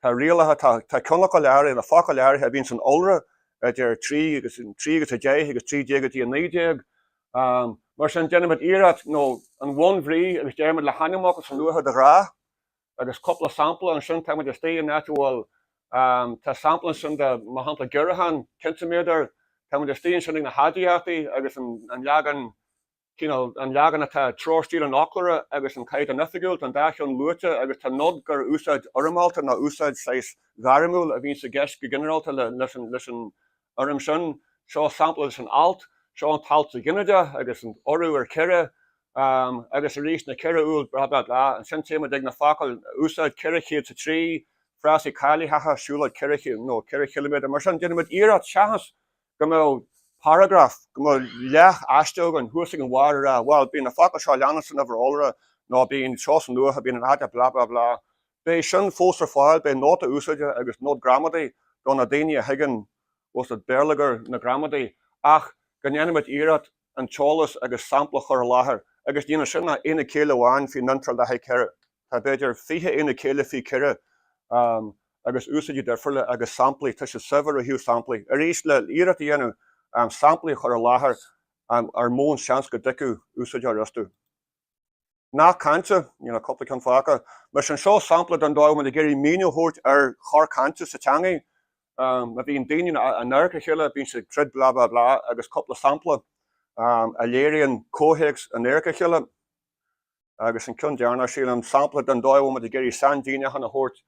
Tá rialacha, tá, tá ceannfhocail áirithe, na focail áirithe a bhíonn san iolra idir 3 agus, 3 agus 10 agus 13 go dtí 19. Mar sin déanaimid iarracht nó an bhunbhrí agus deirimid le hainmfhocal san uatha de ghnáth. Agus cúpla sampla ansin, tá muid istigh in áit a bhfuil, tá sampla ansin de, mar shampla, giorrúchán, ceintiméadar, tá muid istigh ansin ag na haidiachtaí agus an leagan, cineál, an leagan atá treoirstíl an fhoclóra agus an Caighdeán Oifigiúil, tá an dá cheann luaite agus tá nod gur úsáid fhoirmeálta nó úsáid saghas ghairmiúil a bhíonns i gceist go ginearálta leis an fhoirm sin. Seo sampla leis an alt, seo an t-alt sa ghinideach agus an urú ar 4, Agus arís, na 4 úll blah blah blah. Ansin téimid ag na focail, úsáid 403, frásaí cáilitheacha, siúlóid 400 nó 4 chiliméadar. Mar sin, déanaimid iarracht seachas go mbeadh paragraf, go mbeadh leath aiste againn thuas ag an bharr ag rá, bhuel, bíonn na focail seo a leanas san uimhir iolra nó bíonn seo san uatha, bíonn an aidiacht blah blah blah. Beidh sin fós ar fáil, beidh nóta úsáide agus nóta gramadaí do na daoine a thuigeann, bhfuil 's agat, béarlagair na gramadaí, ach go ndéanaimid iarracht an t-eolas agus sampla a chur i láthair, agus níl ansin ach aonad céille amháin faoin iontráil le haghaidh 4. Tá b'fhéidir 20 aonad céille faoi 4 agus úsáidí difriúla agus samplaí, tá sé saibhir ó thaobh samplaí. Arís, le iarracht a dhéanamh samplaí a chur i láthair ar mó an seans go dtuigfeadh úsáideoir astu. Nath cainte, níl ach cúpla ceann fágtha. Mar sin, seo sampla den dóigh a bhfuil muid ag iarraidh míniú a thabhairt ar chor cainte sa teangaidh. Má bhíonn daoine in adharca a chéile, bíonn siad ag troid blah blah blah agus cúpla sampla a léiríonn comhthéacs in adharca a chéile. Agus an ceann deireanach, sílim, sampla den dóigh a bhfuil muid ag iarraidh sainmhíniúchán a thabhairt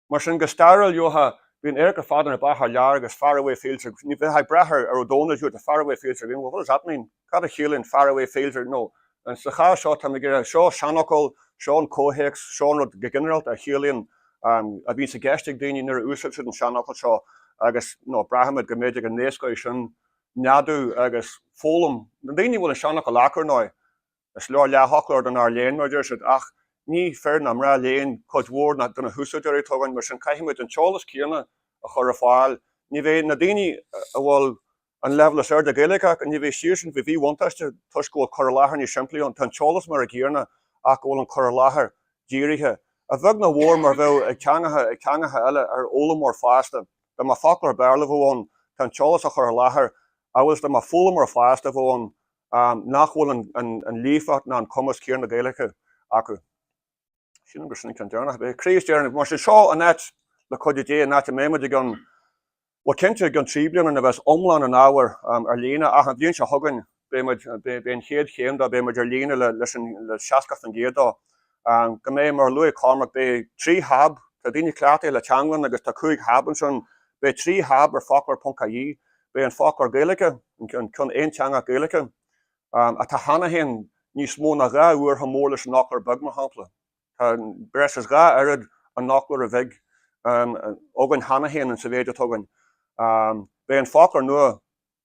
Mar sin, go stairiúil, gheofá, bhí an adharc ar fad ina beatha thar lear agus far away fields are, ní bheifeá ag brath ar Ó Dónaill the far away fields are green, well what does that mean? Cad a chiallaíonn far away fields are, no, sa chás seo tá mé ag iarraidh, seo seanfhocal, seo an comhthéacs, seo an rud go ginearálta a chiallaíonn, a bhíonns i gceist ag daoine nuair a úsáideann siad an seanfhocal seo agus, no, braithimid go mb'fhéidir go n-éascóidh sin neadú agus foghlaim na ndaoine a bhfuil an seanfhocal acu, ar ndóigh. Is leor leathfhoclóir don fhear léinn, mar a deir siad, ach ní fir ná mná léinn cuid mhór de na húsáideoirí atá againn, mar sin caithfimid an t-eolas céanna a chur ar fáil. Ní bheidh na daoine a bhfuil an leibhéal is airde Gaeilge acu, ní bheidh siadsan faoi mhíbhuntáiste toisc go bhfuil cur i láthair níos simplí ann. Tá an t-eolas mar an gcéanna ach go bhfuil an cur i láthair dírithe, a bheag nó a mhór mar a bheadh ag teangacha ag teangacha eile, ar fhoghlaimeoir fásta. Dá mba foclóir Béarla a bheadh ann, tá an t-eolas á chur i láthair amhail is dá mba foghlaimeoir fásta a bheadh ann. nach bhfuil an líofacht ná an cumas céanna Gaeilge acu. Sílim gur sin an ceann deireanach. Beidh Críost deireanach. Mar sin, seo an áit, le cuidiú Dé, an áit a mbeidh muid i gcionn, bhuel cinnte i gcionn 3 bliana nuair a bheas iomlán an ábhair ar líne ach an bhliain seo chugainn beidh muid, beidh an chéad chéim dó, beidh muid ar líne le, leis an, le 60% dó. Go mbeidh, mar a luaigh Cormac, beidh 3 thab, tá daoine cleachtaithe le teanglann agus tá 5 thab ansin, beidh 3 thab ar foclóir.ie, Beidh an foclóir Gaeilge, an ceann aonteangach Gaeilge, atá cheana féin níos mó ná 2 uair chomh mór leis an fhoclóir beag, mar shampla. Tá breis is 2 oiread an fhoclóra bhig againn cheana féin sa mhéid atá againn. Beidh an foclóir nua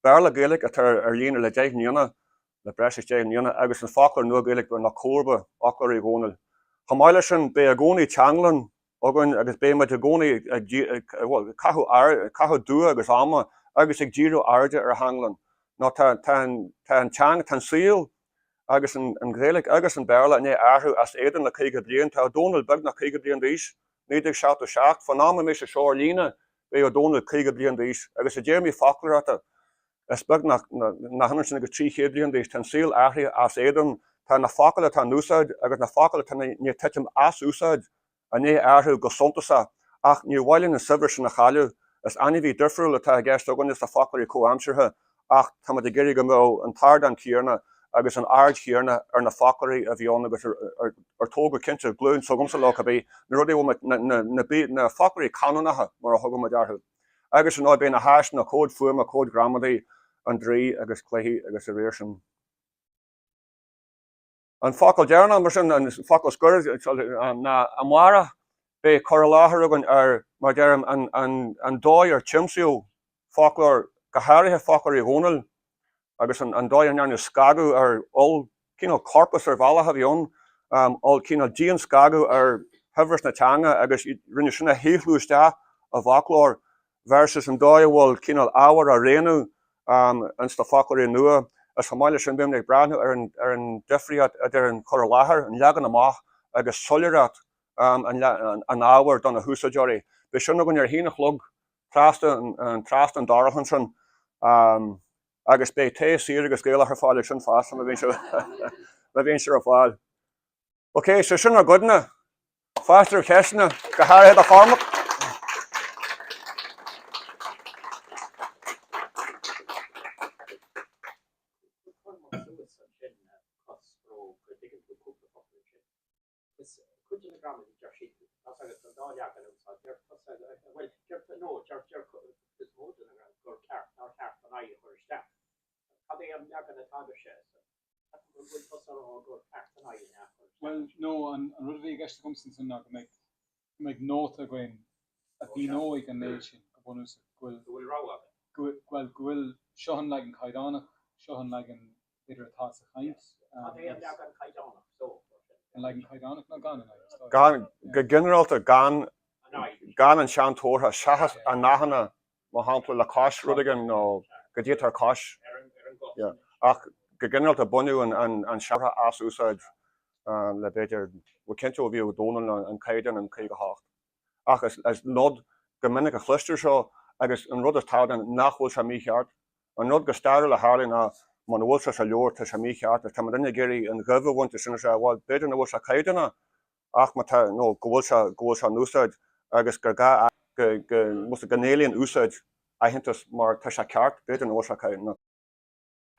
Béarla-Gaeilge atá ar líne le 10 mbliana, le breis is 10 mbliana, agus an foclóir nua Gaeilge nó comharba fhoclóir Uí Dhónaill. Chomh maith leis sin, beidh i gcónaí teanglann againn agus beidh muid i gcónaí ag caitheamh dua agus ama agus ag díriú airde ar theanglann. Nó tá an teanga, tá an saol agus an Ghaeilge agus an Béarla i ndiaidh athrú as éadan le 50 bliain. Tá Ó Dónaill beagnach 50 bliain d'aois, 1977, fán am a mbeidh sé seo ar líne beidh Ó Dónaill 50 bliain d'aois agus i dtéarmaí foclóireachta is beag nach ionann sin agus 300 bliain d'aois. Tá an saol athraithe as éadan, tá na focail atá in úsáid agus na focail atá i ndiaidh titim as úsáid i ndiaidh athrú go suntasach, ach níor mhaith linn an saibhreas sin a chailleadh. Is ainmhí difriúil atá i gceist againne sna foclóirí comhaimseartha, ach táimid ag iarraidh go mbeadh an t-ardán céanna agus an aird chéanna ar na foclóirí a bhí ann agus ar tógadh, cinnte, glúin s'agamsa leo, cibé, na rudaí a bhfuil muid, na foclóirí canúnacha, mar a thugann muid orthu. Agus ar ndóigh, beidh na háiseanna, comhaid fuaime, comhaid ghramadaí, an draoi agus cluichí agus a réir sin. An focal deireanach, mar sin, an focal scoir ná amárach beidh cur i láthair againn ar, mar a deirim, an dóigh ar tiomsaíodh foclóir, go háirithe foclóir Uí Dhónaill, agus an dóigh a ndearnadh scagadh ar oll, cineál corpus ar bhealach a bhí ann, oll, cineál dian-scagadh ar shaibhreas na teanga agus rinneadh sin a shaothrú isteach i bhfoclóir versus an dóigh a bhfuil cineál ábhar á roghnú ins na foclóirí nua. Is chomh maith leis sin, beimid ag breathnú ar an ar an difríocht idir an cur i láthair, an leagan amach agus soiléireacht an ábhair do na húsáideoirí. Beidh sin againn ar a haon a chlog trasna an trasna an doras ansin agus beidh tae saor agus Gaelach ar fáil ansin fosta má bhíonn má bhíonn sé ar fáil. Ok, so sin ár gcodanna. Fáilte roimh cheisteanna, go háirithe do Chormac. Bhuel, no, an rud a bhí i gceist agamsa ansin ná go mbeidh, go mbeidh nóta againn a mhíneoidh an méid sin, go bunúsach, go bhfuil, go bhfuil rogha againn. Go, bhuel, go bhfuil, seo an leagan caighdeánach, seo an leagan b'fhéidir atá sa chaint. Cad é an leagan caighdeánach so? An leagan caighdeánach ná gan an I? Gan, go ginearálta gan, gan an seantabharthach, seachas i nathanna mar shampla le cois rud éigin nó go dtéitear cois, yeah. Ach go ginearálta baineadh an seantabharthach as úsáid le b'fhéidir, bhuel cinnte ó bhíodh Dónall an caighdeán in 58. Ach is nod go minic a chloistear seo agus an rud is tábhachtaí nach bhfuil sé mícheart. An rud go stairiúil a tharlaíonn ná muna bhfuil sé sa leabhar tá sé mícheart agus tá muidinne ag iarraidh an ghoimh a bhaint as sin is rá bhuel b'fhéidir nach bhfuil sé caighdeánach ach má tá nó go bhfuil sé go bhfuil sé in úsáid agus gur gá go go go n-éilíonn úsáid aitheantas mar tá sé ceart b'fhéidir nach bhfuil sé caighdeánach.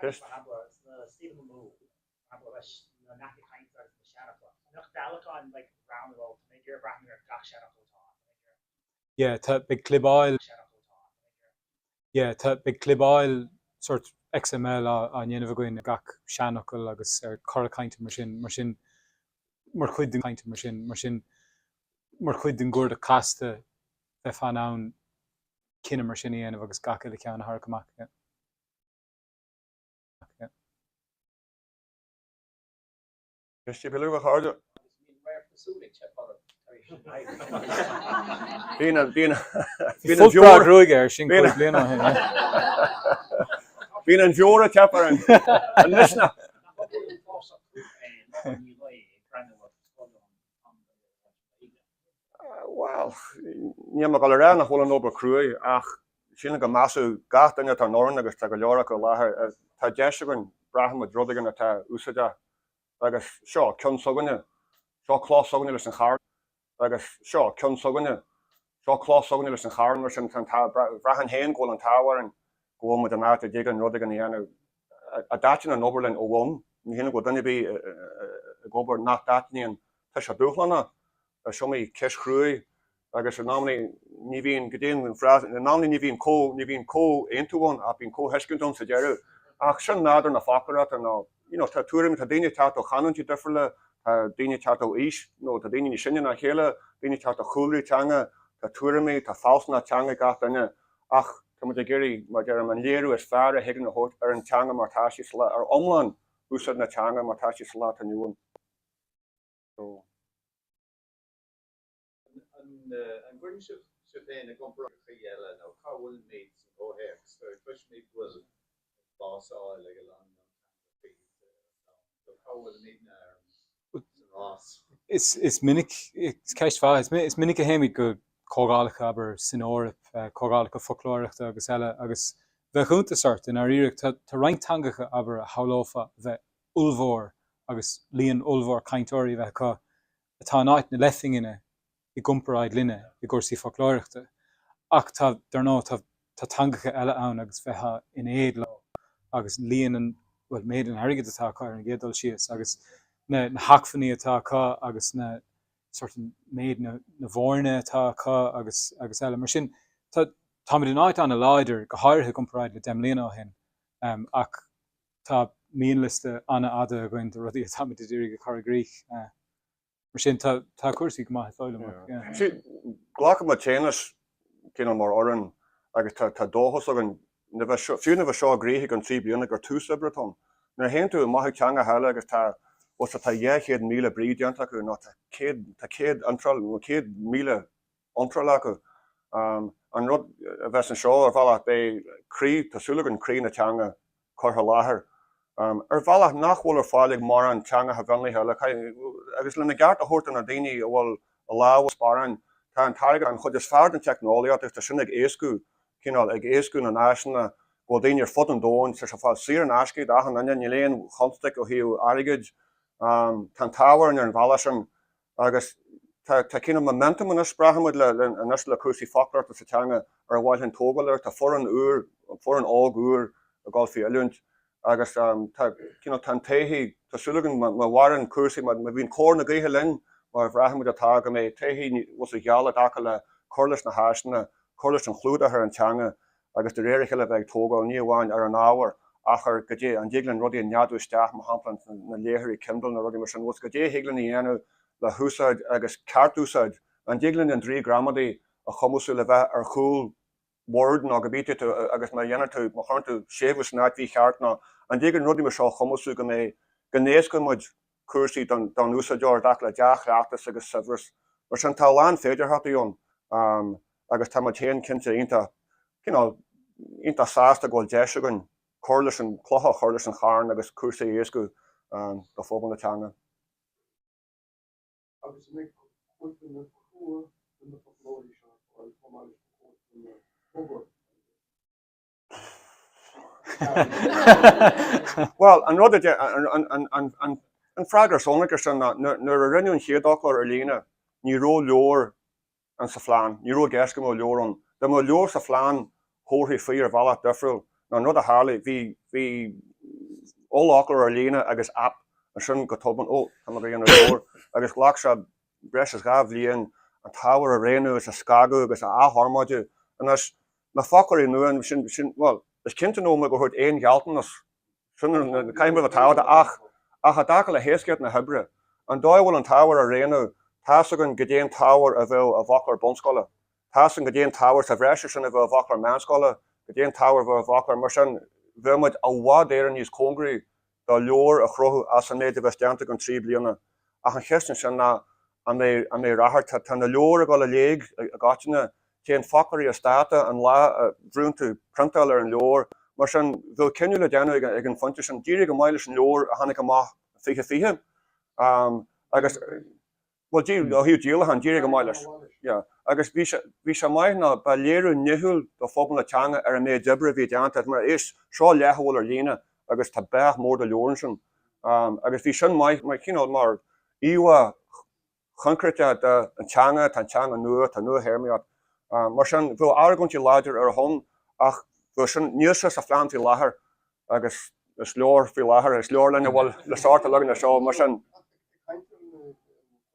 Ceist. Yeah, tá, beidh clibeáil, yeah, tá, beidh clibeáil sort XML á á ndéanamh againn ar gach seanfhocal agus ar chora cainte mar sin, mar sin, mar chuid den cainte mar sin, mar sin, mar chuid den gcuardach casta bheifeá in ann cinneadh mar sin a dhéanamh agus gach uile cheann a tharrac amach, yeah. Yeah. Ceist ar bith eile, a chairde? Bíonn an bíonn Bhí an breá gruaige air sin cúig bliana ó shin. Bíonn an bheoir ag teip ar an an misneach. Bhuel, níl mé ag dul a rá nach bhfuil an obair cruaidh ach sílim go measadh gach duine atá in orainn agus tá go leor acu i láthair, tá deis againn, braithimid rud éigin atá úsáideach agus seo ceann s'againne, seo cloch s'againne leis an charn agus seo ceann s'againne, seo cloch s'againne leis an charn mar sin tá an t-ádh, bhraithfinn féin go bhfuil an t-ádh orainn go bhfuil muid in áit a dtig linn rud éigin a dhéanamh a dtaitníonn an obair linn ó bhun, ní shílim go bhfuil duine ar bith ag obair nach dtaitníonn, tá sé dúshlánach, is iomaí ceist chruaidh agus in amannaí ní bhíonn, go dtí an frása, in amannaí ní bhíonn comh, ní bhíonn comhaontú ann ach bíonn comhthuiscint ann sa deireadh. Ach sin nádúr na foclóireachta nó, you know, tá tuairimí, tá daoine ag teacht ó chanúintí difriúla, tá daoine ag teacht ó aois, nó tá daoine níos sine ná a chéile, daoine ag teacht ó chúlraí teanga, tá tuairimí, tá fealsúnacht teanga ag gach duine ach tá muid ag iarraidh, mar a deirim, an léiriú is fearr a thig linn a thabhairt ar an teanga mar tá sí sa lá, ar iomlán úsáid na teanga mar tá sí sa lá atá inniu ann. So. An gcuireann sibh sibh féin i gcomparáid le chaoi eile nó cá bhfuilimid sa gcomhthéacs? Cloisimid go bhfuil bás á fháil ag a lán mionteangacha ar an domhan, so cá bhfuilimidne ar an sa rás? Is minic, is ceist mhaith, is minic a théimid go comhdhálacha, abair, san Eoraip, comhdhálacha foclóireachta agus eile, agus bheadh iontas ort, i ndáiríre, tá roinnt teangacha, abair, a shamhlófá a bheith ollmhór agus líon ollmhór cainteoirí a bheith acu, atá in áit na leathphingine i gcomparáid linne i gcúrsaí foclóireachta. Ach tá, dar ndóigh, tá, tá teangacha eile ann agus bheifeá in éad leo agus líon an, bhuel, méid an airgid atá acu ar an gcéad dul síos agus na, na hacmhainní atá acu agus na, sort an méid na, na bhfoirne atá acu agus, agus eile. Mar sin, tá, táimid in áit an-láidir, go háirithe i gcomparáid le 10 mbliana ó shin, ach tá mianliosta an-fhada againn de rudaí atáimid ag iarraidh a chur i gcrích. Mar sin, tá, tá cúrsaí go maith, is dóigh liom, ach, yeah. See, glacann muid féin leis cineál mar fhoireann agus tá, tá dóchas againn, nuair a bheidh seo, fiú nuair a bheidh seo i gcrích i gceann 3 bliana, gur tús oibre atá ann. Nuair a théann tú amach ag teangacha eile agus tá, bhuel, tá 200,000 brí déanta acu nó tá 100, tá 100 iontráil, nó 100,000 iontráil acu. An rud a bheas anseo, ar bhealach, beidh croí, tá súil againn, croí na teanga curtha i láthair. Ar bhealach nach bhfuil ar fáil ag mórán teangacha mhionlaithe eile, agus lena gceart a thabhairt do na daoine a bhfuil a lámha sna sparáin, tá an t-airgead, an chuid is fearr den teicneolaíocht agus tá sin ag éascú, cineál, ag éascú na n-áiseanna go bhfuil daoine ar fud an domhain, tá sé ar fáil saor in aisce d'achan duine, níl aon chonstaic ó thaobh airgid, tá an t-ábhar ann ar an bhealach sin. Agus tá tá cineál momentum anois, braithimid le le anois le cúrsaí foclóireachta sa teanga ar mhaith linn tógáil air. Tá foireann úr, foireann óg úr ag dul faoi oiliúint agus tá cineál tá an taithí, tá súil againn má má mhaireann cúrsaí, má má bhíonn cóir na gaoithe linn, mar a bhraithimid atá, go mbeidh taithí níos gheall i dtaca le cur leis na háiseanna, cur leis an chlúdach ar an teanga agus de réir a chéile bheith ag tógáil, ní amháin ar an ábhar, ach ar goidé an dtig linn rudaí a neadú isteach, mar shampla na léitheoirí Kindle nó rudaí mar sin, bhfuil goidé a thig linn a dhéanamh le húsáid agus ceart-úsáid, an dtig linn an draoi gramadaí a chumasú le bheith ar chúl Word nó cibé tú agus má dhéanann tú, má chuireann tú séimhiú san áit mhícheart nó an dtig linn rudaí mar seo a chumasú go mbeidh, go n-éascóidh muid cúrsaí don úsáideoir i dtaca le dea-chleachtas agus saibhreas. Mar sin tá a lán féidearthachtaí ann agus tá muid féin cinnte iontach, cineál, iontach sásta go bhfuil deis againn cur leis an, clocha a chur leis an charn agus cúrsaí a éascú do phobal na teanga. Agus an mbeidh cóipeanna crua de na foclóirí seo ar fáil chomh maith leis na cóipeanna tobar? Bhuel, an rud a deir, an freagra sonrach ar sin ná nuair a rinneadh an chéad fhoclóir ar líne, ní raibh leabhar ann sa phlean, ní raibh i gceist go mbeadh leabhar ann. Dá mbeadh leabhar sa phlean, thabharfaí faoi ar bhealach difriúil ná an rud a tharlaigh. Bhí, bhí ollfhoclóir ar líne agus aip ansin go tobann, ó, tá muid ag déanamh leabhar, agus ghlac sé breis is 2 bhliain an t-ábhar a roghnú is a scagadh agus a athfhormáidiú. Anois, na foclóirí nua, sin, sin, bhuel, is cinnte nach bhfuil mé ag tabhairt aon ghealltanas, sin, caithfidh muid a bheith tábhachtach, ach, ach i dtaca le héascaíocht na hoibre, an dóigh a bhfuil an t-ábhar á roghnú, tá's againn goidé an t-ábhar a bheadh i bhfoclóir bunscoile, tá's againn goidé an t-ábhar sa bhreis ar sin a bheadh i bhfoclóir meánscoile, goidé an t-ábhar a bheadh i bhfoclóir, mar sin, bheadh muid i bhfad Éireann níos cóngaraí do leabhar a chruthú as an méid a bheas déanta againn 3 bliana. Ach an cheist ansin ná an mbeidh an mbeidh rath air? Tá tá na leabhair ag dul i léig i gcoitinne, téann foclóirí as dáta an lá a bhrúnn tú priontáil ar an leabhar. Mar sin, bheadh cinneadh le déanamh ag ag an phointe sin. D'éirigh go maith leis an leabhar a tháinig amach 2020 agus Bhuel, ó thaobh díolacháin, d'éirigh go maith leis. Yeah. Agus bhí sé, bhí sé maith ná ba léiriú nithiúil do phobal na teanga ar an méid oibre a bhí déanta. Mar éist, seo leath a bhfuil ar líne agus tá beach mór de leabhar ansin. Agus bhí sin maith mar chineál, mar íomhá choincréiteach de an teanga, tá an teanga nua, tá nua-théarmaíocht. Mar sin, bheadh argóintí láidir ar a shon ach bheadh sin, níl sé sa phlean faoi láthair. Agus is leor faoi láthair, is leor linn a bhfuil le sórtáil againn anseo, mar sin. Ag caint ar na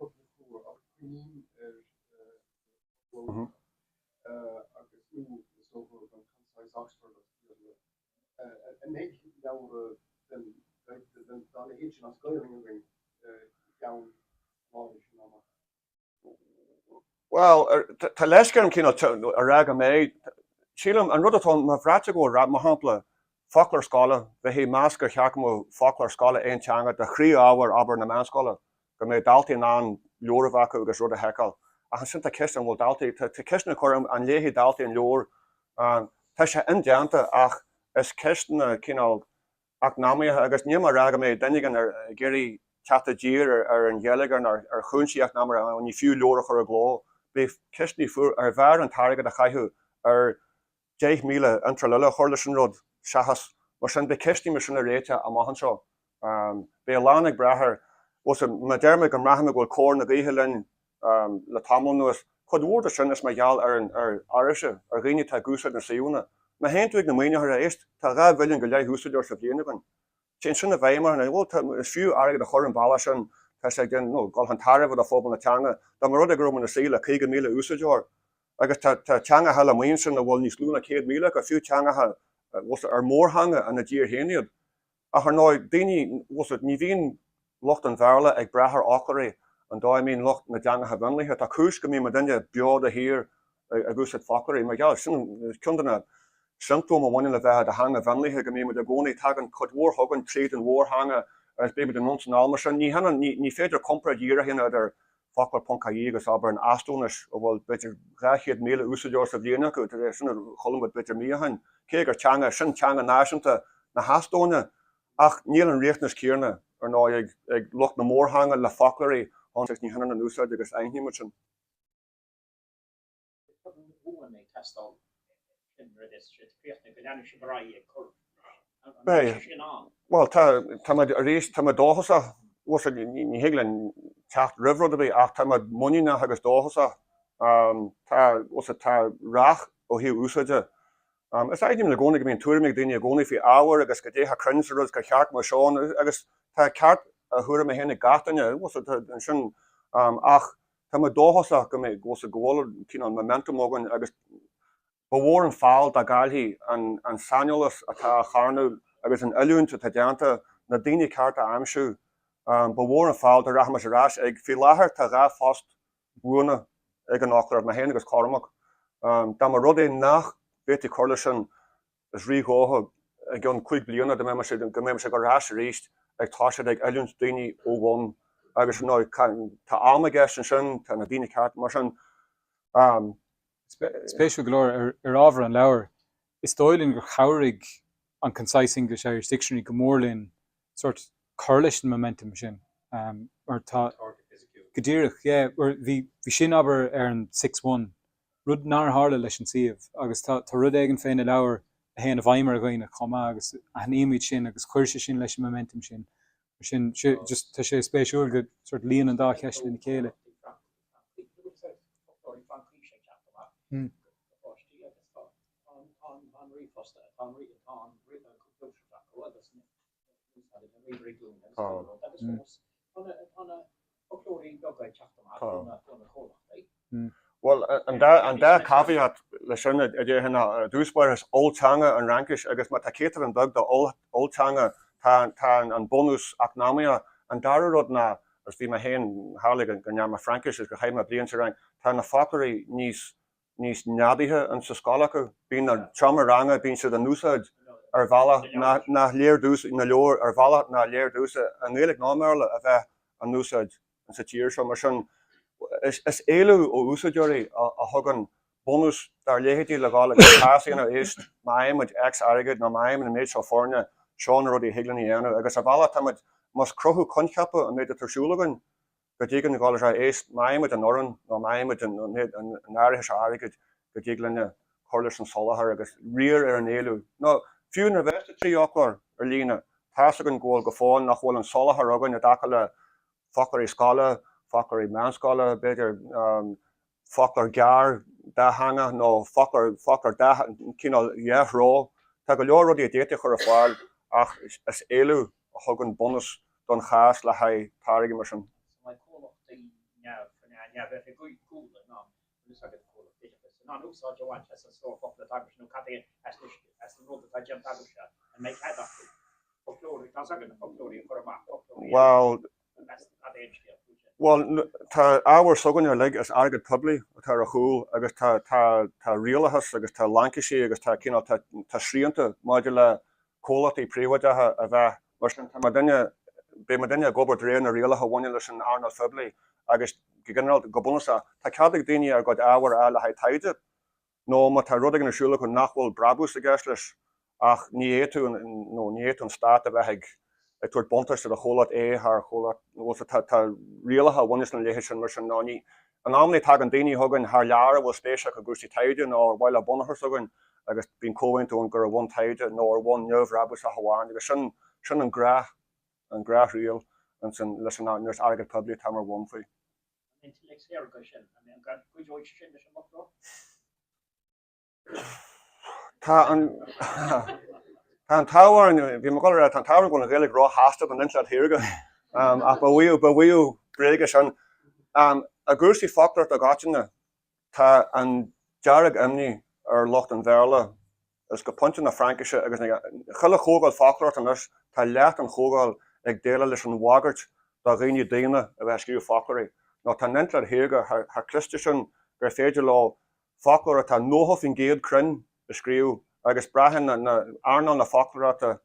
cóipeanna crua, cuimhním ar na agus nó is dócha an Concise Oxford as Béarla. An mbeidh leabhra den dá leithéid sin as Gaelainn againn i gceann an áirithe sin ama? Bhuel, tá leisce orm cineál a rá go mbeidh. Sílim, an rud atá ann, má bhraitear go bhfuil, mar shampla, foclóir scoile, bheifí ag meas gur cheart go mbeadh foclóir scoile aon teanga de chroí-ábhar, abair, na meánscoile, go mbeadh daltaí in ann leabhar a bheith acu agus rud a sheiceáil. Ach ansin tá ceist an bhfuil daltaí, tá ceisteanna ag cur orm, an léifidh daltaí an leabhar? Tá sé indéanta ach is ceisteanna cineál eacnamaíocha agus níl mé ag rá go mbeidh duine éigin ag iarraidh teacht i dtír ar an gheilleagar nó ar chúinsí eacnamaíocha, ní fiú leabhar a chur i gcló. Beidh ceisteanna fuar arbh fhearr an t-airgead a chaitheamh ar 10,000 iontráil eile a chur leis an rud seachas mar sin. Beidh ceisteanna mar sin le réiteach amach anseo. Beidh a lán ag brath ar, má deir mé go mbraithim go bhfuil cóir na gaoithe linn le tamall anuas. Cuid mhór de sin is mar gheall ar an ar fhoraoise, ar dhaoine atá ag úsáid na suíomhanna. Má théann tú ag na maoinitheoirí, éist, tá 2 mhilliún go leith úsáideoir sa bhliain againn. Téann sin i bhfeidhm orthu, bhuel, tá, is fiú airgead a chur an bealach sin, tá sé ag déanamh, nó dul chun tairbhe do phobal na teanga. Dá mba rud é go raibh muid ina suí le 50,000 úsáideoir, agus tá, tá teangacha eile amuigh ansin a bhfuil níos lú ná 100,000 acu, fiú teangacha, bhuel, ar mórtheanga ina dtír féin iad. Ach ar ndóigh, daoine, bhuel, ní bhíonn lucht an Bhéarla ag brath ar fhoclóirí an dóigh a mbíonn lucht na dteangacha mhionlaithe. Tá cúis go mbíonn muidinne beo de shíor ag úsáid foclóirí. Mar gheall, sin ceann de na siomptóim a bhaineann le bheith i do theanga mhionlaithe, go mbíonn muid i gcónaí, tagann cuid mhór chugainn tríd an mhórtheanga agus bíonn muid anonn 's anall. Mar sin, ní hionann, ní féidir comparáid dhíreach a dhéanamh idir foclóir ponc ie agus abair an Eastóinis, a bhfuil b'fhéidir 200,000 úsáideoir sa bhliain acu, sin a chuala muid b'fhéidir mí ó shin, cé gur teanga, sin teanga náisiúnta na hEastóine. Ach níl an riachtanas céanna, ar ndóigh, ag lucht na mórtheanga le foclóirí agus ní hionann an úsáid agus aithnímid sin. Beidh. Bhuel, tá, tá muid arís, tá muid dóchasach. Bhuel, ní thig linn teacht roimh rud ar bith ach tá muid muiníneach agus dóchasach. Tá, bhuel, tá rath ó thaobh úsáide. Is aithním i gcónaí go mbíonn tuairimí ag daoine i gcónaí faoi ábhar agus goidé atá cruinn sa rud is gur cheart mar seo agus tá ceart a thuairime féin ag gach duine, bhuel, ansin ach tá muid dóchasach go mbeidh, bhuel, go bhfuil cineál momentum againn agus ba mhór an feall dá gcaillfí an saineolas atá á charnadh agus an oiliúint atá déanta, na daoine cearta a aimsiú. Ba mhór an feall dá rachaimis ar ais ag, faoi láthair tá 2 phost buana ag an fhoclóir, mé féin agus Cormac. Dá mba rud é nach bhféadfaí cur leis sin, is rídhócha i gceann 5 bliana go mbeidh muid ar ais arís ag toiseacht ag oiliúint daoine ó bhun agus ar ndóigh tá am i gceist ansin, tá na daoine ceart, mar sin. Spéisiúil go leor, ar ábhar an leabhair, is dóigh linn gur chabhraigh an Concise English-Irish Dictionary go mór linn sórt cur leis an momentum sin mar tá, go díreach, yeah, mar bhí, bhí sin, abair, ar an six one, rud nár tharla leis an suíomh agus tá, tá rud éigin fé na leabhair a théann i bhfeidhm ar dhaoine chomh maith agus aithnímid sin agus chuir sé sin leis an momentum sin. Mar sin, just tá sé spéisiúil go sórt luíonn an dá cheist lena chéile. Bhuel, an dá caveat leis sin a déarfainn ná, i dtús báire, is ollteanga an Fhraincis agus má tá céatadán beag d'ollteanga, tá an bunús eacnamaíoch. An dara rud ná, agus bhí mé féin, tharla go ndearna mé Fraincis agus gur chaith mé bliain sa Fhrainc, tá na foclóirí níos níos neadaithe in sa scoil acu. Bíonn na seomra ranga, bíonn siad in úsáid ar bhealach nach léir domhsa, na leabhair, ar bhealach nach léir domhsa, i nGaeilge ná i mBéarla, a bheith in úsáid in sa tír seo. Mar sin, is éileamh ó úsáideoirí a thugann bunús dár leithéidí le dhul agus cás a dhéanamh, éist, má fhaigheann muid X airgid nó má fhaigheann muid an méid seo foirne, seo na rudaí a thig linn a dhéanamh. Agus ar bhealach táimid, más cruthú coincheapa an méid atá ar siúl againn, go dtig linn dhul is éist, má fhaigheann muid an fhoireann nó má fhaigheann muid an áirithe seo airgid go dtig linne cur leis an soláthar agus riar ar an éileamh. Nó fiú nuair a bheas na 3 fhoclóir ar líne, tá's againn go bhfuil go fóill nach bhfuil an soláthar againn i dtaca le foclóirí scoile, foclóirí meánscoile, b'fhéidir, foclóir gearr dátheangach nó foclóir, foclóir dá, cineál dhá threo. Tá go leor rudaí a d'fhéadfaí a chur ar fáil ach is éileamh a thugann bunús don chás le haghaidh táirgí mar sin. An mbeidh comhlachtaí neamh, neamhoifigiúla in ann, bhfuil fhios agat, comhlachtaí oideachais, in ann úsáid a bhaint as an stór focal atá agaibhse nó cad é as an, as an rud atá déanta agaibhse, an mbeidh cead acu foclóirí, tá's agat, na foclóirí a chur amach, foclóirí eile. Bhuel, Bhuel, tá ábhar s'againne uilig, is airgead poiblí atá ar a chúl agus tá, tá, tá rialachas agus tá laincisí agus tá cineál, tá, tá srianta maidir le comhlachtaí príobháideacha a bheith, mar sin tá muidinne, beidh muidinne ag obair de réir na rialacha a bhaineann leis an earnáil phoiblí agus go ginearálta, go bunúsach, tá cead ag daoine ár gcuid ábhair a fháil le haghaidh taighde. nó má tá rud éigin ar siúl acu nach bhfuil brabús i gceist leis ach ní fhéadfadh nó ní fhéadfadh an stát a bheith ag ag tabhairt buntáiste do chomhlacht A thar chomhlacht nó bhfuil tá tá rialacha a bhaineas lena leithéid sin mar sin nó ní in amannaí tagann daoine chugainn thar lear a bhfuil spéis acu i gcúrsaí taighde nó ar mhaith le bunachar s'againn agus bíonn comhaontú ann gur ar bhonn taighde nó ar bhonn neamhbhrabúsach amháin agus sin sin an gnáth an gnáthriail ansin leis an nuair is airgead poiblí atá mar bhonn faoi. An intleacht shaorga sin, an gcuideoidh sé sin leis an bhfoclóir? Tá an tá an t-ádh orainn, bhí mé ag dul a rá, tá an t-ádh orainn go bhfuil an Ghaeilge róchasta don intleacht shaorga, ach ba mhaíomh ba mhaíomh bréige sin. I gcúrsaí foclóireachta i gcoitinne, Tá an dearg-imní ar lucht an Bhéarla is go pointe na Fraincise agus chuile chomhdháil foclóireachta anois, tá leath den chomhdháil ag déileáil leis an bhagairt do dhaoine daonna a bheith ag scríobh foclóirí. Nó tá an intleacht shaorga chomh cliste sin gur féidir leo foclóir atá 90% cruinn a scríobh agus braitheann earnáil na foclóireachta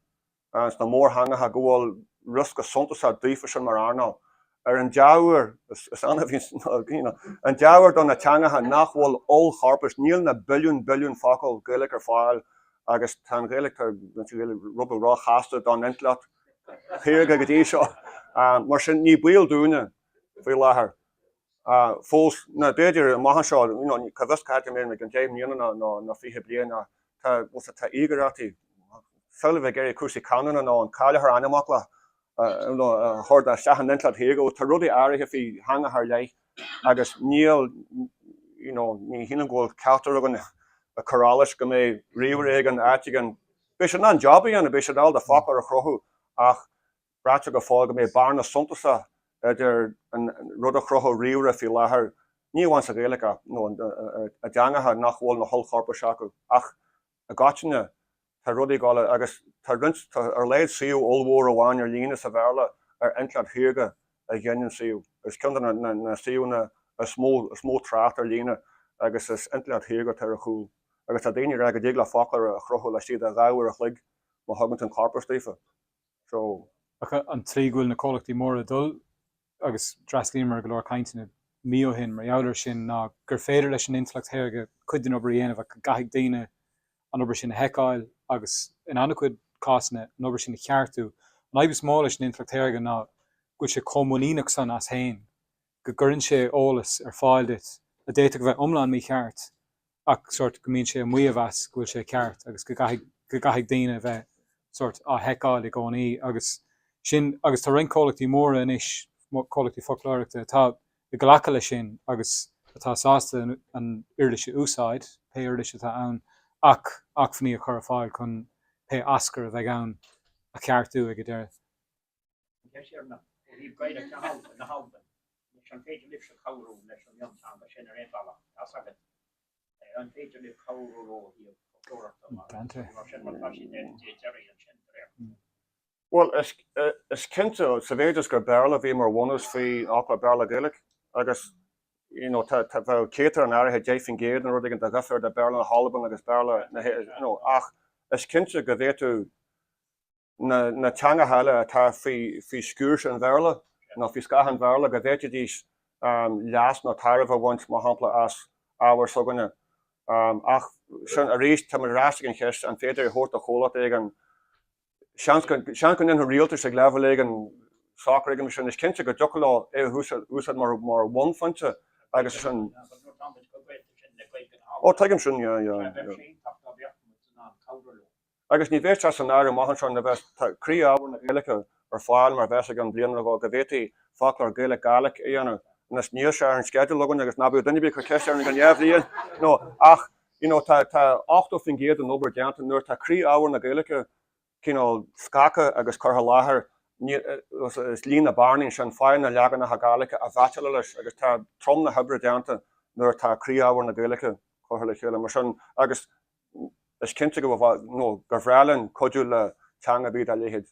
sna mórtheangacha go bhfuil riosca suntasach daofa sin mar earnáil. Ar an dea-uair, is annamh a bhíonn an dea-uair do na teangacha nach bhfuil ollchorpais, níl na billiúin billiún focal Gaeilge ar fáil agus tá an Ghaeilge, tá an Ghaeilge rud beag róchasta don intleacht. Shaorga go dtí seo. Mar sin, ní baol dúinne faoi láthair fós, nó b'fhéidir amach anseo, you know, cá bhfios cá háit a mbeidh i gceann 10 mbliana nó nó 20 bliain ach tá, bhfuil tá íogaireachtaí, samhlaigh a bheith ag iarraidh cúrsaí canúna nó an cáilitheoir ainmfhoclach a chur isteach in intleacht shaorga, tá rudaí áirithe faoi theangacha ar leith agus níl, you know, ní shílim go bhfuil ceachtar againn ag cur allais go mbeidh ríomhaire éigin áit éigin, beidh sé in ann job a dhéanamh, beidh sé ábalta foclóir a chruthú ach braitear go fóill go mbeidh bearna suntasach idir an rud a chruthódh ríomhaire faoi láthair, ní amháin sa Ghaeilge ach, nó i dteangacha nach bhfuil na hollchorpais acu ach i gcoitinne. Tá rudaí ag dul agus tá roinnt, tá ar a laghad suíomh ollmhór amháin ar líne sa Bhéarla ar intleacht shaorga a ghin an suíomh. Is ceann de na suíomhanna is mó, is mó trácht ar líne agus is intleacht shaorga atá ar a chúl. Agus tá daoine ag rá go dtig leo foclóir a chruthú laistigh de 2 uair a chloig má thugann tú an corpas daofa. So. Ach an tslí go bhfuil na comhlachtaí móra ag dul agus d'fhreastlaíomar ar go leor cainteanna mí ó shin mar gheall air sin, ná gur féidir leis an intleacht shaorga cuid den obair a dhéanamh ach go gcaithfidh daoine an obair sin a sheiceáil agus in an-chuid cásanna an obair sin a cheartú. An fhadhb is mó leis an intleacht shaorga ná go bhfuil sé chomh muiníneach san as féin go gcuireann sé eolas ar fáil duit a d'fhéadfadh a bheith iomlán mícheart ach sórt go mbíonn sé ag maíomh as go bhfuil sé ceart agus go gcaithfidh, go gcaithfidh daoine a bheith sórt á sheiceáil i gcónaí agus sin, agus tá roinnt comhlachtaí móra anois, comhlachtaí foclóireachta atá ag glacadh leis sin agus atá sásta an uirlis a úsáid, pé uirlis atá ann, ach acmhainní a chur ar fáil chun pé aschur a bheidh ann a cheartú ag an deireadh. An ceist dheireanach, ó thaobh Gaeilge na hAlban, anois an féidir libhse cabhrú leis an mionteanga sin ar aon bhealach? Tá's agat, an féidir libh cabhrú leo ó thaobh foclóireachta mar sin, mar tá siad ar deireadh ansin de réir. Bhuel, is cinnte, sa mhéid is gur Béarla a bhí mar bhunús faoi fhoclóir Béarla-Gaeilge agus you know tá tá bheadh céatadán áirithe 10% nó rud éigin de dhifear idir Béarla na hAlban agus Béarla na you know ach is cinnte go bhféadfadh na teangacha eile atá faoi sciúrse an Bhéarla nó faoi scáth an Bhéarla go bhféadfaidís leas nó tairbhe a bhaint, mar shampla, as ábhar s'againne. Ach sin, arís, táimid ar ais ag an cheist, an féidir é a thabhairt do chomhlacht éigin? Seans go ndéanfadh rialtais ag leibhéal éigin socrú éigin mar sin. Is cinnte go dtiocfadh leo é a úsáid mar bhunphointe agus sin. Ó, tuigim sin, yeah, yeah, yeah. Agus ní bheas sé san áireamh amach anseo nuair a bheas croí-ábhar na Gaeilge ar fáil mar a bheas i gceann bliana nó dhó go bhféadfaí foclóir Gaeilge-Gàidhlig a dhéanamh. Anois níl sé ar an sceideal againn agus ná bíodh duine ar bith ag cur ceist orainn i gceann 2 bhliain nó ach you know tá tá 80% den obair déanta nuair atá croí-ábhar na Gaeilge cineál scagtha agus curtha i láthair ní is líon na bearnaí ansin faigh na leaganacha Gàidhlige a mheaitseáil leis agus tá trom na hoibre déanta nuair atá croí-ábhar na Gaeilge curtha le chéile mar sin agus Is cinnte go nó gur bhreá linn cuidiú le teanga ar bith dá leithéid.